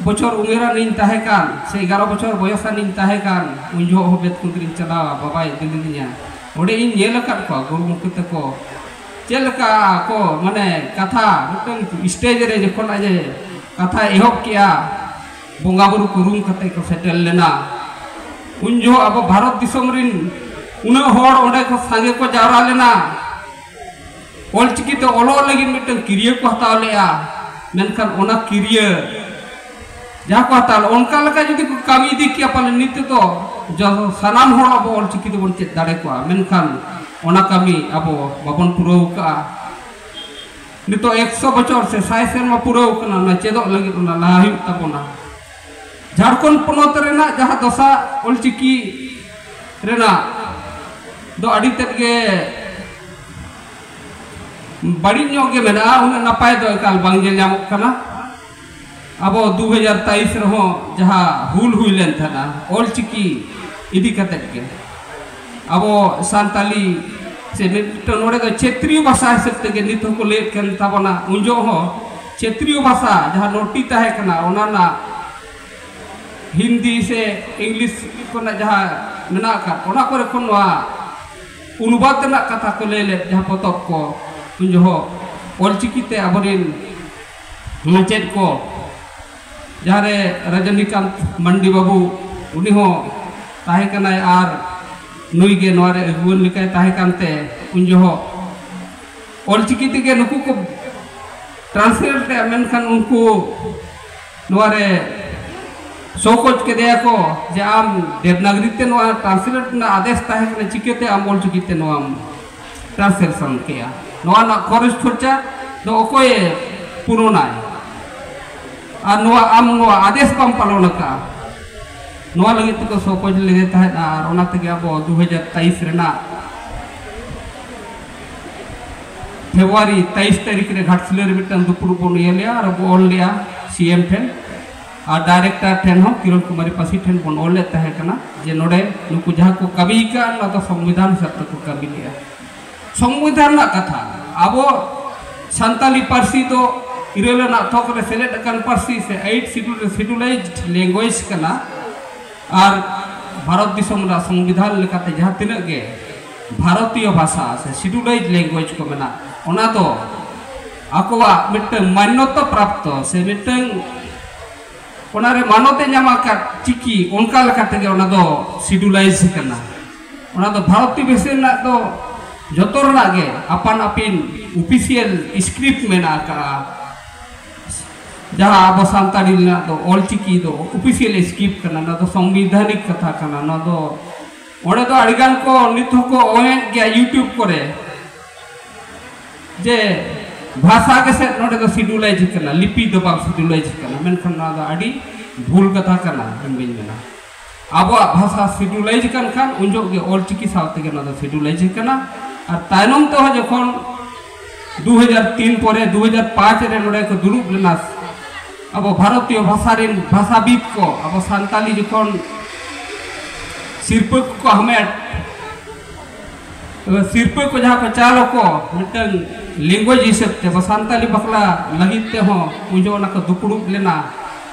ᱵᱚᱪᱷᱚᱨ ᱩᱢᱮᱨᱟᱱ ᱤᱧ ᱛᱟᱦᱮᱸ ᱠᱟᱱ, ᱥᱮ ᱮᱜᱟᱨᱚ ᱵᱚᱪᱷᱚᱨ ᱵᱚᱭᱚᱥᱟᱱ ᱤᱧ ᱛᱟᱦᱮᱸ ᱠᱟᱱ, ᱩᱱ ᱡᱚᱦᱚᱜ ᱦᱚᱸ ᱵᱮᱛᱠᱩᱸᱫᱽᱨᱤᱧ ᱪᱟᱞᱟᱣᱟ, ᱵᱟᱵᱟᱭ ᱤᱫᱤ ᱞᱤᱫᱤᱧᱟ᱾ ᱚᱸᱰᱮ ᱤᱧ ᱧᱮᱞ ᱟᱠᱟᱫ ᱠᱚᱣᱟ ᱜᱩᱨᱩ ᱜᱚᱢᱠᱮ ᱛᱟᱠᱚ ᱪᱮᱫ ᱞᱮᱠᱟ ᱠᱚ, ᱢᱟᱱᱮ, ᱠᱟᱛᱷᱟ ᱢᱤᱫᱴᱟᱝ ᱥᱴᱮᱡᱽ ᱨᱮ ᱡᱚᱠᱷᱚᱱ ᱟᱡ ᱮ ᱠᱟᱛᱷᱟᱭ ᱮᱦᱚᱵ ᱠᱮᱜᱼᱟ, ᱵᱚᱸᱜᱟ ᱵᱩᱨᱩ ᱠᱚ ᱨᱩᱢ ᱠᱟᱛᱮ ᱠᱚ ᱥᱮᱴᱮᱨ ᱞᱮᱱᱟ᱾ ᱩᱱ ᱡᱚᱦᱚᱜ ᱟᱵᱚ ᱵᱷᱟᱨᱚᱛ ᱫᱤᱥᱚᱢ ᱨᱤᱱ ᱩᱱᱟᱹᱜ ᱦᱚᱲ ᱚᱸᱰᱮ ᱠᱚ ᱥᱟᱸᱜᱮ ᱠᱚ ᱡᱟᱣᱨᱟ ᱞᱮᱱᱟ, ᱚᱞᱪᱤᱠᱤ ᱛᱮ ᱚᱞᱚᱜ ᱞᱟᱹᱜᱤᱫ ᱢᱤᱫᱴᱟᱝ ᱠᱤᱨᱭᱟᱹ ᱠᱚ ᱦᱟᱛᱟᱣ ᱞᱮᱜᱼᱟ᱾ ᱢᱮᱱᱠᱷᱟᱱ ᱚᱱᱟ ᱠᱤᱨᱭᱟᱹ ᱡᱟᱦᱟᱸ ᱠᱚ ᱦᱟᱛᱟᱣ ᱞᱮᱜᱼᱟ, ᱚᱱᱠᱟ ᱞᱮᱠᱟ ᱡᱩᱫᱤ ᱠᱚ ᱠᱟᱹᱢᱤ ᱤᱫᱤ ᱠᱮᱭᱟ, ᱯᱟᱞᱮ ᱱᱤᱛ ᱛᱮᱫᱚ ᱡᱚ-, ᱥᱟᱱᱟᱢ ᱦᱚᱲ ᱟᱵᱚ ᱚᱞᱪᱤᱠᱤ ᱛᱮᱵᱚᱱ ᱪᱮᱫ ᱫᱟᱲᱮ ᱠᱚᱜᱼᱟ᱾ ᱢᱮᱱᱠᱷᱟᱱ ᱚᱱᱟ ᱠᱟᱹᱢᱤ ᱟᱵᱚ ᱵᱟᱵᱚᱱ ᱯᱩᱨᱟᱹᱣ ᱠᱟᱜᱼᱟ᱾ ᱱᱤᱛᱚᱜ ᱮᱠᱥᱚ ᱵᱚᱪᱷᱚᱨ ᱥᱮ ᱥᱟᱭ ᱥᱮᱨᱢᱟ ᱯᱩᱨᱟᱹᱣ ᱠᱟᱱᱟ, ᱚᱱᱟ ᱪᱮᱫᱚᱜ ᱞᱟᱹᱜᱤᱫ ᱚᱱᱟ ᱞᱟᱦᱟ ᱦᱩᱭᱩᱜ ᱛᱟᱵᱚᱱᱟ᱾ ᱡᱷᱟᱲᱠᱷᱚᱸᱰ ᱯᱚᱱᱚᱛ ᱨᱮᱱᱟᱜ ᱡᱟᱦᱟᱸ ᱫᱚᱥᱟ ᱚᱞᱪᱤᱠᱤ ᱨᱮᱱᱟᱜ ᱫᱚ ᱟᱹᱰᱤ ᱛᱮᱫ ᱜᱮ ᱵᱟᱹᱲᱤᱡ ᱧᱚᱜ ᱜᱮ ᱢᱮᱱᱟᱜᱼᱟ, ᱩᱱᱟᱹᱜ ᱱᱟᱯᱟᱭ ᱫᱚ ᱮᱠᱟᱞ ᱵᱟᱝ ᱧᱮᱞ ᱧᱟᱢᱚᱜ ᱠᱟᱱᱟ᱾ ᱟᱵᱚ ᱫᱩ ᱦᱟᱡᱟᱨ ᱛᱮᱭᱤᱥ ᱨᱮᱦᱚᱸ ᱡᱟᱦᱟᱸ ᱦᱩᱞ ᱦᱩᱭ ᱞᱮᱱ ᱛᱟᱦᱮᱱᱟ ᱚᱞᱪᱤᱠᱤ ᱤᱫᱤ ᱠᱟᱛᱮᱫ ᱜᱮ, ᱟᱵᱚ ᱥᱟᱱᱛᱟᱞᱤ ᱥᱮ ᱢᱤᱫᱴᱟᱝ ᱱᱚᱰᱮ ᱫᱚ ᱪᱷᱮᱛᱨᱤᱭᱚ ᱵᱷᱟᱥᱟ ᱦᱤᱥᱟᱹᱵ ᱛᱮᱜᱮ ᱱᱤᱛ ᱦᱚᱸᱠᱚ ᱞᱟᱹᱭᱮᱫ ᱠᱟᱱ ᱛᱟᱵᱚᱱᱟ᱾ ᱩᱱ ᱡᱚᱦᱚᱜ ᱦᱚᱸ ᱪᱷᱮᱛᱨᱤᱭᱚ ᱵᱷᱟᱥᱟ ᱡᱟᱦᱟᱸ ᱱᱚᱴᱤ ᱛᱟᱦᱮᱸ ᱠᱟᱱᱟ, ᱚᱱᱟ ᱨᱮᱱᱟᱜ ᱦᱤᱱᱫᱤ ᱥᱮ ᱤᱝᱞᱤᱥ ᱠᱚᱨᱮᱱᱟᱜ ᱡᱟᱦᱟᱸ ᱢᱮᱱᱟᱜ ᱟᱠᱟᱫ, ᱚᱱᱟ ᱠᱚᱨᱮ ᱠᱷᱚᱱ ᱱᱚᱣᱟ ᱚᱱᱩᱵᱟᱫ ᱨᱮᱱᱟᱜ ᱠᱟᱛᱷᱟ ᱠᱚ ᱞᱟᱹᱭ ᱞᱮᱫ, ᱡᱟᱦᱟᱸ ᱯᱚᱛᱚᱵ ᱠᱚ ᱩᱱ ᱡᱚᱦᱚᱜ ᱚᱞᱪᱤᱠᱤ ᱛᱮ ᱟᱵᱚᱨᱮᱱ ᱢᱟᱪᱮᱫ ᱠᱚ, ᱡᱟᱦᱟᱸᱨᱮ ᱨᱟᱡᱚᱱᱤᱠᱟᱱᱛ ᱢᱟᱱᱰᱤ ᱵᱟᱹᱵᱩ, ᱩᱱᱤ ᱦᱚᱸ ᱛᱟᱦᱮᱸ ᱠᱟᱱᱟᱭ ᱟᱨ ᱱᱩᱭ ᱜᱮ ᱱᱚᱣᱟ ᱨᱮ ᱟᱹᱜᱩᱣᱟᱹᱱ ᱞᱮᱠᱟᱭ ᱛᱟᱦᱮᱸ ᱠᱟᱱᱛᱮ ᱩᱱ ᱡᱚᱦᱚᱜ ᱚᱞᱪᱤᱠᱤ ᱛᱮᱜᱮ ᱱᱩᱠᱩ ᱠᱚ ᱴᱨᱟᱱᱥᱞᱮᱴ ᱞᱮᱫᱼᱟ, ᱢᱮᱱᱠᱷᱟᱱ ᱩᱱᱠᱩ ᱱᱚᱣᱟ ᱨᱮ ᱥᱚᱠᱚᱡ ᱠᱮᱫᱮᱭᱟ ᱠᱚ ᱡᱮ ᱟᱢ ᱫᱮᱵᱽᱱᱟᱜᱽᱨᱤ ᱛᱮ ᱱᱚᱣᱟ ᱴᱨᱟᱱᱥᱞᱮᱴ ᱨᱮᱱᱟᱜ ᱟᱫᱮᱥ ᱛᱟᱦᱮᱸ ᱠᱟᱱᱟ, ᱪᱤᱠᱟᱹᱛᱮ ᱟᱢ ᱚᱞᱪᱤᱠᱤ ᱛᱮ ᱱᱚᱣᱟᱢ ᱴᱨᱟᱱᱥᱞᱮᱥᱚᱱ ᱠᱮᱜᱼᱟ? ᱱᱚᱣᱟ ᱨᱮᱱᱟᱜ ᱠᱷᱚᱨᱚᱪ ᱠᱷᱚᱨᱪᱟ ᱫᱚ ᱚᱠᱚᱭᱮ ᱯᱩᱨᱚᱱᱟᱭ? ᱟᱨ ᱱᱚᱣᱟ ᱟᱢ ᱱᱚᱣᱟ ᱟᱫᱮᱥ ᱵᱟᱢ ᱯᱟᱞᱚᱱ ᱟᱠᱟᱫᱼᱟ᱾ ᱱᱚᱣᱟ ᱞᱟᱹᱜᱤᱫ ᱛᱮᱠᱚ ᱥᱚᱠᱚᱡ ᱞᱮᱫᱮ ᱛᱟᱦᱮᱸᱫ ᱟᱨ ᱚᱱᱟ ᱛᱮᱜᱮ ᱟᱵᱚ ᱫᱩ ᱦᱟᱡᱟᱨ ᱛᱮᱭᱤᱥ ᱨᱮᱱᱟᱜ ᱯᱷᱮᱵᱽᱨᱩᱣᱟᱨᱤ ᱛᱮᱭᱤᱥ ᱛᱟᱹᱨᱤᱠᱷ ᱨᱮ ᱜᱷᱟᱴᱥᱤᱞᱟᱹ ᱨᱮ ᱢᱤᱫᱴᱟᱝ ᱫᱩᱯᱲᱩᱵ ᱵᱚᱱ ᱤᱭᱟᱹ ᱞᱮᱜᱼᱟ ᱟᱨ ᱵᱚᱱ ᱚᱞ ᱞᱮᱜᱼᱟ ᱥᱤ ᱮᱢ ᱴᱷᱮᱱ ᱟᱨ ᱰᱟᱭᱨᱮᱠᱴᱚᱨ ᱴᱷᱮᱱ ᱦᱚᱸ, ᱠᱤᱨᱚᱱ ᱠᱩᱢᱟᱨᱤ ᱯᱟᱹᱥᱤ ᱴᱷᱮᱱ ᱵᱚᱱ ᱚᱞ ᱞᱮᱫ ᱛᱟᱦᱮᱸ ᱠᱟᱱᱟ ᱡᱮ ᱱᱚᱰᱮ ᱱᱩᱠᱩ ᱡᱟᱦᱟᱸ ᱠᱚ ᱠᱟᱹᱢᱤ ᱟᱠᱟᱫ, ᱱᱚᱣᱟ ᱫᱚ ᱥᱚᱝᱵᱤᱫᱷᱟᱱ ᱦᱤᱥᱟᱹᱵ ᱛᱮᱠᱚ ᱠᱟᱹᱢᱤ ᱞᱮᱜᱼᱟ᱾ ᱥᱚᱝᱵᱤᱫᱷᱟᱱ ᱨᱮᱱᱟᱜ ᱠᱟᱛᱷᱟ, ᱟᱵᱚ ᱥᱟᱱᱛᱟᱞᱤ ᱯᱟᱹᱨᱥᱤ ᱫᱚ ᱤᱨᱟᱹᱞ ᱟᱱᱟᱜ ᱛᱷᱚᱠ ᱨᱮ ᱥᱮᱞᱮᱫ ᱟᱠᱟᱱ ᱯᱟᱹᱨᱥᱤ ᱥᱮ ᱮᱭᱤᱴ ᱥᱤᱰᱩᱞ ᱨᱮ ᱥᱤᱰᱩᱞᱟᱭᱤᱡᱽᱰ ᱞᱮᱝᱜᱩᱭᱮᱡᱽ ᱠᱟᱱᱟ᱾ ᱟᱨ ᱵᱷᱟᱨᱚᱛ ᱫᱤᱥᱚᱢ ᱨᱮᱱᱟᱜ ᱥᱚᱝᱵᱤᱫᱷᱟᱱ ᱞᱮᱠᱟᱛᱮ ᱡᱟᱦᱟᱸ ᱛᱤᱱᱟᱹᱜ ᱜᱮ ᱵᱷᱟᱨᱚᱛᱤᱭᱚ ᱵᱷᱟᱥᱟ ᱥᱮ ᱥᱤᱰᱩᱞᱟᱭᱤᱡᱽᱰ ᱞᱮᱝᱜᱩᱭᱮᱡᱽ ᱠᱚ ᱢᱮᱱᱟᱜ, ᱚᱱᱟ ᱫᱚ ᱟᱠᱚᱣᱟᱜ ᱢᱤᱫᱴᱟᱝ ᱢᱟᱱᱱᱚᱛᱟ ᱯᱨᱟᱯᱛᱚ ᱥᱮ ᱢᱤᱫᱴᱟᱝ ᱚᱱᱟᱨᱮ ᱢᱟᱱᱚᱛ ᱮ ᱧᱟᱢ ᱟᱠᱟᱫ ᱪᱤᱠᱤ, ᱚᱱᱠᱟ ᱞᱮᱠᱟ ᱛᱮᱜᱮ ᱚᱱᱟ ᱫᱚ ᱥᱤᱰᱩᱞᱟᱭᱤᱡᱽ ᱠᱟᱱᱟ᱾ ᱚᱱᱟ ᱫᱚ ᱵᱷᱟᱨᱚᱛᱤᱭᱚ ᱵᱷᱟᱥᱟ ᱨᱮᱱᱟᱜ ᱫᱚ ᱡᱚᱛᱚ ᱨᱮᱱᱟᱜ ᱜᱮ ᱟᱯᱟᱱ ᱟᱹᱯᱤᱱ ᱚᱯᱷᱤᱥᱤᱭᱟᱞ ᱥᱠᱨᱤᱯᱴ ᱢᱮᱱᱟᱜ ᱟᱠᱟᱫᱼᱟ᱾ ᱡᱟᱦᱟᱸ ᱟᱵᱚ ᱥᱟᱱᱛᱟᱲᱤ ᱨᱮᱱᱟᱜ ᱫᱚ ᱚᱞᱪᱤᱠᱤ ᱫᱚ ᱚᱯᱷᱤᱥᱤᱭᱟᱞ ᱥᱠᱨᱤᱯᱴ ᱠᱟᱱᱟ, ᱚᱱᱟ ᱫᱚ ᱥᱚᱝᱵᱤᱫᱷᱟᱱᱤᱠ ᱠᱟᱛᱷᱟ ᱠᱟᱱᱟ᱾ ᱚᱱᱟ ᱫᱚ ᱚᱸᱰᱮ ᱫᱚ ᱟᱹᱰᱤᱜᱟᱱ ᱠᱚ ᱱᱤᱛ ᱦᱚᱸᱠᱚ ᱚᱞᱮᱫ ᱜᱮᱭᱟ YouTube ᱠᱚᱨᱮ ᱡᱮ ᱵᱷᱟᱥᱟ ᱜᱮᱥᱮ ᱱᱚᱰᱮ ᱫᱚ ᱥᱤᱰᱩᱞᱟᱭᱤᱡᱽ ᱠᱟᱱᱟ, ᱞᱤᱯᱤ ᱫᱚ ᱵᱟᱝ ᱥᱤᱰᱩᱞᱟᱭᱤᱡᱽ ᱠᱟᱱᱟ᱾ ᱢᱮᱱᱠᱷᱟᱱ ᱱᱚᱣᱟ ᱫᱚ ᱟᱹᱰᱤ ᱵᱷᱩᱞ ᱠᱟᱛᱷᱟ ᱠᱟᱱᱟ, ᱤᱧ ᱫᱩᱧ ᱢᱮᱱᱟ᱾ ᱟᱵᱚᱣᱟᱜ ᱵᱷᱟᱥᱟ ᱥᱤᱰᱩᱞᱟᱭᱤᱡᱽ ᱠᱟᱱ ᱠᱷᱟᱱ ᱩᱱ ᱡᱚᱦᱚᱜ ᱜᱮ ᱚᱞᱪᱤᱠᱤ ᱥᱟᱶ ᱛᱮᱜᱮ ᱱᱚᱣᱟ ᱫᱚ ᱥᱤᱰᱩᱞᱟᱭᱤᱡᱽ ᱠᱟᱱᱟ᱾ ᱟᱨ ᱛᱟᱭᱱᱚᱢ ᱛᱮᱦᱚᱸ ᱡᱚᱠᱷᱚᱱ ᱫᱩ ᱦᱟᱡᱟᱨ ᱛᱤᱱ ᱯᱚᱨᱮ ᱫᱩ ᱦᱟᱡᱟᱨ ᱯᱟᱸᱪ ᱨᱮ ᱱᱚᱰᱮ ᱠᱚ ᱫᱩᱲᱩᱵ ᱞᱮᱱᱟ ᱟᱵᱚ ᱵᱷᱟᱨᱚᱛᱤᱭᱚ ᱵᱷᱟᱥᱟ ᱨᱮᱱ ᱵᱷᱟᱥᱟᱵᱤᱫ ᱠᱚ, ᱟᱵᱚ ᱥᱟᱱᱛᱟᱞᱤ ᱡᱚᱠᱷᱚᱱ ᱥᱤᱨᱯᱟᱹ ᱠᱚᱠᱚ ᱦᱟᱢᱮᱴ, ᱛᱚᱵᱮ ᱥᱤᱨᱯᱟᱹ ᱠᱚ ᱡᱟᱦᱟᱸ ᱠᱚ ᱪᱟᱞ ᱟᱠᱚ ᱢᱤᱫᱴᱟᱝ language ᱦᱤᱥᱟᱹᱵ ᱛᱮ ᱟᱵᱚ ᱥᱟᱱᱛᱟᱞᱤ ᱵᱟᱠᱷᱨᱟ ᱞᱟᱹᱜᱤᱫ ᱛᱮᱦᱚᱸ ᱩᱱ ᱡᱚᱦᱚᱜ ᱚᱱᱟ ᱠᱚ ᱫᱩᱯᱲᱩᱵ ᱞᱮᱱᱟ᱾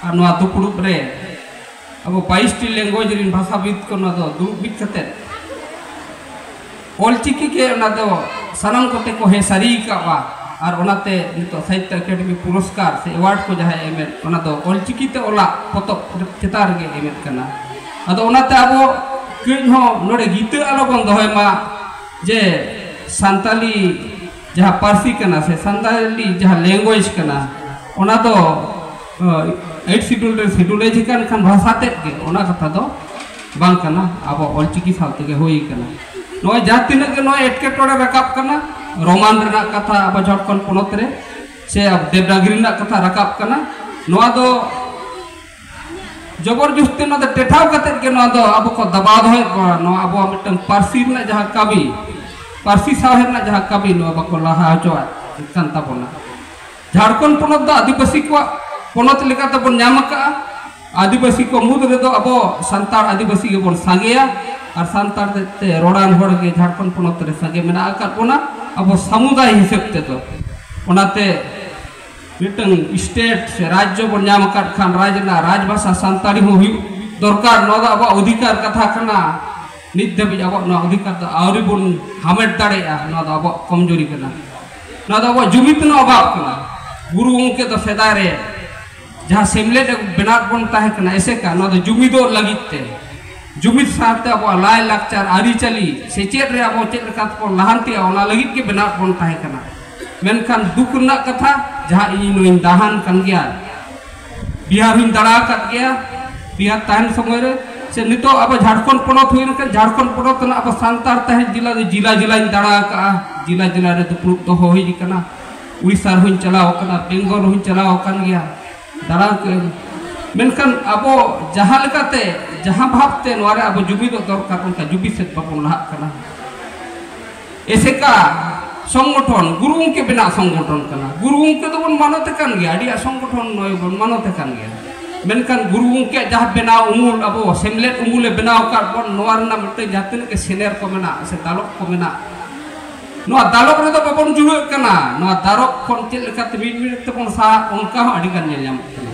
ᱟᱨ ᱱᱚᱣᱟ ᱫᱩᱯᱲᱩᱵ ᱨᱮ ᱟᱵᱚ ᱵᱟᱭᱤᱥ ᱴᱤ language ᱨᱮᱱ ᱵᱷᱟᱥᱟᱵᱤᱫ ᱠᱚ ᱱᱚᱣᱟ ᱫᱚ ᱫᱩᱲᱩᱵ ᱢᱤᱫ ᱠᱟᱛᱮ ᱚᱞᱪᱤᱠᱤ ᱜᱮ ᱚᱱᱟ ᱫᱚ ᱥᱟᱱᱟᱢ ᱠᱚᱛᱮ ᱠᱚ ᱦᱮᱸ ᱥᱟᱹᱨᱤ ᱟᱠᱟᱫᱼᱟ᱾ ᱟᱨ ᱚᱱᱟᱛᱮ ᱱᱤᱛᱚᱜ ᱥᱟᱦᱤᱛᱛᱚ ᱮᱠᱟᱰᱮᱢᱤ ᱯᱩᱨᱚᱥᱠᱟᱨ ᱥᱮ award ᱠᱚ ᱡᱟᱦᱟᱸᱭ ᱮᱢᱮᱫ, ᱚᱱᱟ ᱫᱚ ᱚᱞᱪᱤᱠᱤ ᱛᱮ ᱚᱞᱟᱜ ᱯᱚᱛᱚᱵ ᱪᱮᱛᱟᱱ ᱨᱮᱜᱮ ᱮᱢᱮᱫ ᱠᱟᱱᱟ᱾ ᱟᱫᱚ ᱚᱱᱟᱛᱮ ᱟᱵᱚ ᱠᱟᱹᱡ ᱦᱚᱸ ᱱᱚᱰᱮ ᱜᱤᱛᱟᱹ ᱟᱞᱚ ᱵᱚᱱ ᱫᱚᱦᱚᱭ ᱢᱟ ᱡᱮ ᱥᱟᱱᱛᱟᱞᱤ ᱡᱟᱦᱟᱸ ᱯᱟᱹᱨᱥᱤ ᱠᱟᱱᱟ ᱥᱮ ᱥᱟᱱᱛᱟᱞᱤ ᱡᱟᱦᱟᱸ language ᱠᱟᱱᱟ, ᱚᱱᱟ ᱫᱚ ᱮᱭᱤᱴ ᱥᱤᱰᱩᱞ ᱨᱮ ᱥᱤᱰᱩᱞᱟᱭᱤᱡᱽ ᱟᱠᱟᱱ ᱠᱷᱟᱱ ᱵᱷᱟᱥᱟ ᱛᱮᱫ ᱜᱮ, ᱚᱱᱟ ᱠᱟᱛᱷᱟ ᱫᱚ ᱵᱟᱝ ᱠᱟᱱᱟ, ᱟᱵᱚ ᱚᱞᱪᱤᱠᱤ ᱥᱟᱶ ᱛᱮᱜᱮ ᱦᱩᱭ ᱠᱟᱱᱟ᱾ ᱱᱚᱜᱼᱚᱭ ᱡᱟᱦᱟᱸ ᱛᱤᱱᱟᱹᱜ ᱜᱮ ᱱᱚᱣᱟ ᱮᱴᱠᱮᱴᱚᱬᱮ ᱨᱟᱠᱟᱵ ᱠᱟᱱᱟ, ᱨᱳᱢᱟᱱ ᱨᱮᱱᱟᱜ ᱠᱟᱛᱷᱟ ᱟᱵᱚ ᱡᱷᱟᱲᱠᱷᱚᱸᱰ ᱯᱚᱱᱚᱛ ᱨᱮ ᱥᱮ ᱫᱮᱵᱽᱱᱟᱜᱽᱨᱤ ᱨᱮᱱᱟᱜ ᱠᱟᱛᱷᱟ ᱨᱟᱠᱟᱵ ᱠᱟᱱᱟ, ᱱᱚᱣᱟ ᱫᱚ ᱡᱚᱵᱚᱨ ᱡᱚᱥᱛᱤ ᱱᱚᱣᱟ ᱫᱚ ᱴᱮᱴᱷᱟᱣ ᱠᱟᱛᱮᱫ ᱜᱮ ᱱᱚᱣᱟ ᱫᱚ ᱟᱵᱚ ᱠᱚ ᱫᱟᱵᱟᱣ ᱫᱚᱦᱚᱭᱮᱫ ᱵᱚᱱᱟ᱾ ᱱᱚᱣᱟ ᱟᱵᱚᱣᱟᱜ ᱢᱤᱫᱴᱟᱝ ᱯᱟᱹᱨᱥᱤ ᱨᱮᱱᱟᱜ ᱡᱟᱦᱟᱸ ᱠᱟᱹᱢᱤ, ᱯᱟᱹᱨᱥᱤ ᱥᱟᱶᱦᱮᱫ ᱨᱮᱱᱟᱜ ᱡᱟᱦᱟᱸ ᱠᱟᱹᱢᱤ, ᱱᱚᱣᱟ ᱵᱟᱠᱚ ᱞᱟᱦᱟ ᱦᱚᱪᱚᱣᱟᱜ ᱠᱟᱱ ᱛᱟᱵᱚᱱᱟ᱾ ᱡᱷᱟᱲᱠᱷᱚᱸᱰ ᱯᱚᱱᱚᱛ ᱫᱚ ᱟᱹᱫᱤᱵᱟᱹᱥᱤ ᱠᱚᱣᱟᱜ ᱯᱚᱱᱚᱛ ᱞᱮᱠᱟ ᱛᱮᱵᱚᱱ ᱧᱟᱢ ᱟᱠᱟᱫᱼᱟ᱾ ᱟᱹᱫᱤᱵᱟᱹᱥᱤ ᱠᱚ ᱢᱩᱫᱽ ᱨᱮᱫᱚ ᱟᱵᱚ ᱥᱟᱱᱛᱟᱲ ᱟᱹᱫᱤᱵᱟᱹᱥᱤ ᱜᱮᱵᱚᱱ ᱥᱟᱸᱜᱮᱭᱟ᱾ ᱟᱨ ᱥᱟᱱᱛᱟᱲ ᱛᱮ ᱨᱚᱲᱟᱱ ᱦᱚᱲ ᱜᱮ ᱡᱷᱟᱲᱠᱷᱚᱸᱰ ᱯᱚᱱᱚᱛ ᱨᱮ ᱥᱟᱸᱜᱮ ᱢᱮᱱᱟᱜ ᱟᱠᱟᱫ ᱵᱚᱱᱟ, ᱟᱵᱚ ᱥᱟᱢᱩᱫᱟᱭ ᱦᱤᱥᱟᱹᱵ ᱛᱮᱫᱚ᱾ ᱚᱱᱟᱛᱮ ᱢᱤᱫᱴᱟᱝ ᱥᱴᱮᱴ ᱥᱮ ᱨᱟᱡᱽᱡᱚ ᱵᱚᱱ ᱧᱟᱢ ᱟᱠᱟᱫ ᱠᱷᱟᱱ, ᱨᱟᱡᱽ ᱨᱮᱱᱟᱜ ᱨᱟᱡᱽ ᱵᱷᱟᱥᱟ ᱥᱟᱱᱛᱟᱲᱤ ᱦᱚᱸ ᱦᱩᱭᱩᱜ ᱫᱚᱨᱠᱟᱨ᱾ ᱱᱚᱣᱟ ᱫᱚ ᱟᱵᱚᱣᱟᱜ ᱚᱫᱷᱤᱠᱟᱨ ᱠᱟᱛᱷᱟ ᱠᱟᱱᱟ᱾ ᱱᱤᱛ ᱫᱷᱟᱹᱵᱤᱡ ᱟᱵᱚᱣᱟᱜ ᱱᱚᱣᱟ ᱚᱫᱷᱤᱠᱟᱨ ᱫᱚ ᱟᱹᱣᱨᱤ ᱵᱚᱱ ᱦᱟᱢᱮᱴ ᱫᱟᱲᱮᱭᱟᱜᱼᱟ᱾ ᱱᱚᱣᱟ ᱫᱚ ᱟᱵᱚᱣᱟᱜ ᱠᱚᱢᱡᱩᱨᱤ ᱠᱟᱱᱟ᱾ ᱱᱚᱣᱟ ᱫᱚ ᱟᱵᱚᱣᱟᱜ ᱡᱩᱢᱤᱫ ᱨᱮᱱᱟᱜ ᱚᱵᱷᱟᱵᱽ ᱠᱟᱱᱟ᱾ ᱜᱩᱨᱩ ᱜᱚᱢᱠᱮ ᱫᱚ ᱥᱮᱫᱟᱭ ᱨᱮ ᱡᱟᱦᱟᱸ ᱥᱮᱢᱞᱮᱫ ᱮ ᱵᱮᱱᱟᱣ ᱵᱚᱱ ᱛᱟᱦᱮᱸ ᱠᱟᱱᱟ, ᱮᱥᱮᱠᱟ, ᱱᱚᱣᱟ ᱫᱚ ᱡᱩᱢᱤᱫᱚᱜ ᱞᱟᱹᱜᱤᱫ ᱛᱮ, ᱡᱩᱢᱤᱫ ᱥᱟᱶᱛᱮ ᱟᱵᱚᱣᱟᱜ ᱞᱟᱭ ᱞᱟᱠᱪᱟᱨ, ᱟᱹᱨᱤᱪᱟᱹᱞᱤ, ᱥᱮᱪᱮᱫ ᱨᱮ ᱟᱵᱚ ᱪᱮᱫ ᱞᱮᱠᱟ ᱛᱮᱵᱚᱱ ᱞᱟᱦᱟᱱᱛᱤᱜᱼᱟ, ᱚᱱᱟ ᱞᱟᱹᱜᱤᱫ ᱜᱮ ᱵᱮᱱᱟᱣ ᱵᱚᱱ ᱛᱟᱦᱮᱸ ᱠᱟᱱᱟ᱾ ᱢᱮᱱᱠᱷᱟᱱ ᱫᱩᱠ ᱨᱮᱱᱟᱜ ᱠᱟᱛᱷᱟ, ᱡᱟᱦᱟᱸ ᱤᱧ ᱱᱩᱭᱤᱧ ᱫᱟᱦᱟᱱ ᱠᱟᱱ ᱜᱮᱭᱟ, ᱵᱤᱦᱟᱨ ᱦᱚᱸᱧ ᱫᱟᱬᱟ ᱟᱠᱟᱫ ᱜᱮᱭᱟ, ᱵᱤᱦᱟᱨ ᱛᱟᱦᱮᱱ ᱥᱚᱢᱚᱭ ᱨᱮ, ᱥᱮ ᱱᱤᱛᱚᱜ ᱟᱵᱚ ᱡᱷᱟᱲᱠᱷᱚᱸᱰ ᱯᱚᱱᱚᱛ ᱦᱩᱭ ᱞᱮᱱᱠᱷᱟᱱ, ᱡᱷᱟᱲᱠᱷᱚᱸᱰ ᱯᱚᱱᱚᱛ ᱨᱮᱱᱟᱜ ᱟᱵᱚ ᱥᱟᱱᱛᱟᱲ ᱛᱟᱦᱮᱸ ᱡᱮᱞᱟ ᱫᱚ ᱡᱮᱞᱟ ᱡᱮᱞᱟᱧ ᱫᱟᱬᱟ ᱟᱠᱟᱫᱼᱟ, ᱡᱮᱞᱟ ᱡᱮᱞᱟ ᱨᱮ ᱫᱩᱯᱲᱩᱵ ᱫᱚᱦᱚ ᱦᱩᱭ ᱟᱠᱟᱱᱟ᱾ ᱩᱲᱤᱥᱥᱟ ᱨᱮᱦᱚᱸᱧ ᱪᱟᱞᱟᱣ ᱟᱠᱟᱱᱟ, ᱵᱮᱝᱜᱚᱞ ᱨᱮᱦᱚᱸᱧ ᱪᱟᱞᱟᱣ ᱟᱠᱟᱱ ᱜᱮᱭᱟ, ᱫᱟᱬᱟ ᱠᱟᱜ ᱟᱹᱧ᱾ ᱢᱮᱱᱠᱷᱟᱱ ᱟᱵᱚ ᱡᱟᱦᱟᱸ ᱞᱮᱠᱟᱛᱮ, ᱡᱟᱦᱟᱸ ᱵᱷᱟᱵᱽᱛᱮ ᱱᱚᱣᱟ ᱨᱮ ᱟᱵᱚ ᱡᱩᱢᱤᱫᱚᱜ ᱫᱚᱨᱠᱟᱨ, ᱚᱱᱠᱟ ᱡᱩᱢᱤᱫ ᱥᱮᱫ ᱵᱟᱵᱚᱱ ᱞᱟᱦᱟᱜ ᱠᱟᱱᱟ᱾ ᱮᱥᱮᱠᱟ ᱥᱚᱝᱜᱚᱴᱷᱚᱱ, ᱜᱩᱨᱩ ᱜᱚᱢᱠᱮ ᱵᱮᱱᱟᱜ ᱥᱚᱝᱜᱚᱴᱷᱚᱱ ᱠᱟᱱᱟ᱾ ᱜᱩᱨᱩ ᱜᱚᱢᱠᱮ ᱫᱚᱵᱚᱱ ᱢᱟᱱᱚᱛᱮ ᱠᱟᱱ ᱜᱮᱭᱟ, ᱟᱹᱰᱤ ᱥᱚᱝᱜᱚᱴᱷᱚᱱ ᱱᱚᱜᱼᱚᱭ ᱵᱚᱱ ᱢᱟᱱᱚᱛᱮ ᱠᱟᱱ ᱜᱮᱭᱟ᱾ ᱢᱮᱱᱠᱷᱟᱱ ᱜᱩᱨᱩ ᱜᱚᱢᱠᱮᱭᱟᱜ ᱡᱟᱦᱟᱸ ᱵᱮᱱᱟᱣ ᱩᱢᱩᱞ, ᱟᱵᱚ ᱥᱮᱢᱞᱮᱫ ᱩᱢᱩᱞᱮ ᱵᱮᱱᱟᱣ ᱟᱠᱟᱫ ᱵᱚᱱ, ᱱᱚᱣᱟ ᱨᱮᱱᱟᱜ ᱢᱤᱫᱴᱟᱝ ᱡᱟᱦᱟᱸ ᱛᱤᱱᱟᱹᱜ ᱜᱮ ᱥᱮᱱᱮᱨ ᱠᱚ ᱢᱮᱱᱟᱜ ᱥᱮ ᱫᱟᱞᱚᱵ ᱠᱚ ᱢᱮᱱᱟᱜ, ᱱᱚᱣᱟ ᱫᱟᱞᱚᱵ ᱨᱮᱫᱚ ᱵᱟᱵᱚᱱ ᱡᱩᱲᱟᱹᱜ ᱠᱟᱱᱟ᱾ ᱱᱚᱣᱟ ᱫᱟᱞᱚᱵ ᱠᱷᱚᱱ ᱪᱮᱫ ᱞᱮᱠᱟᱛᱮ ᱢᱤᱫ ᱢᱤᱫ ᱛᱮᱵᱚᱱ ᱥᱟᱦᱟᱜ, ᱚᱱᱠᱟ ᱦᱚᱸ ᱟᱹᱰᱤ ᱜᱟᱱ ᱧᱮᱞ ᱧᱟᱢᱚᱜ ᱠᱟᱱᱟ᱾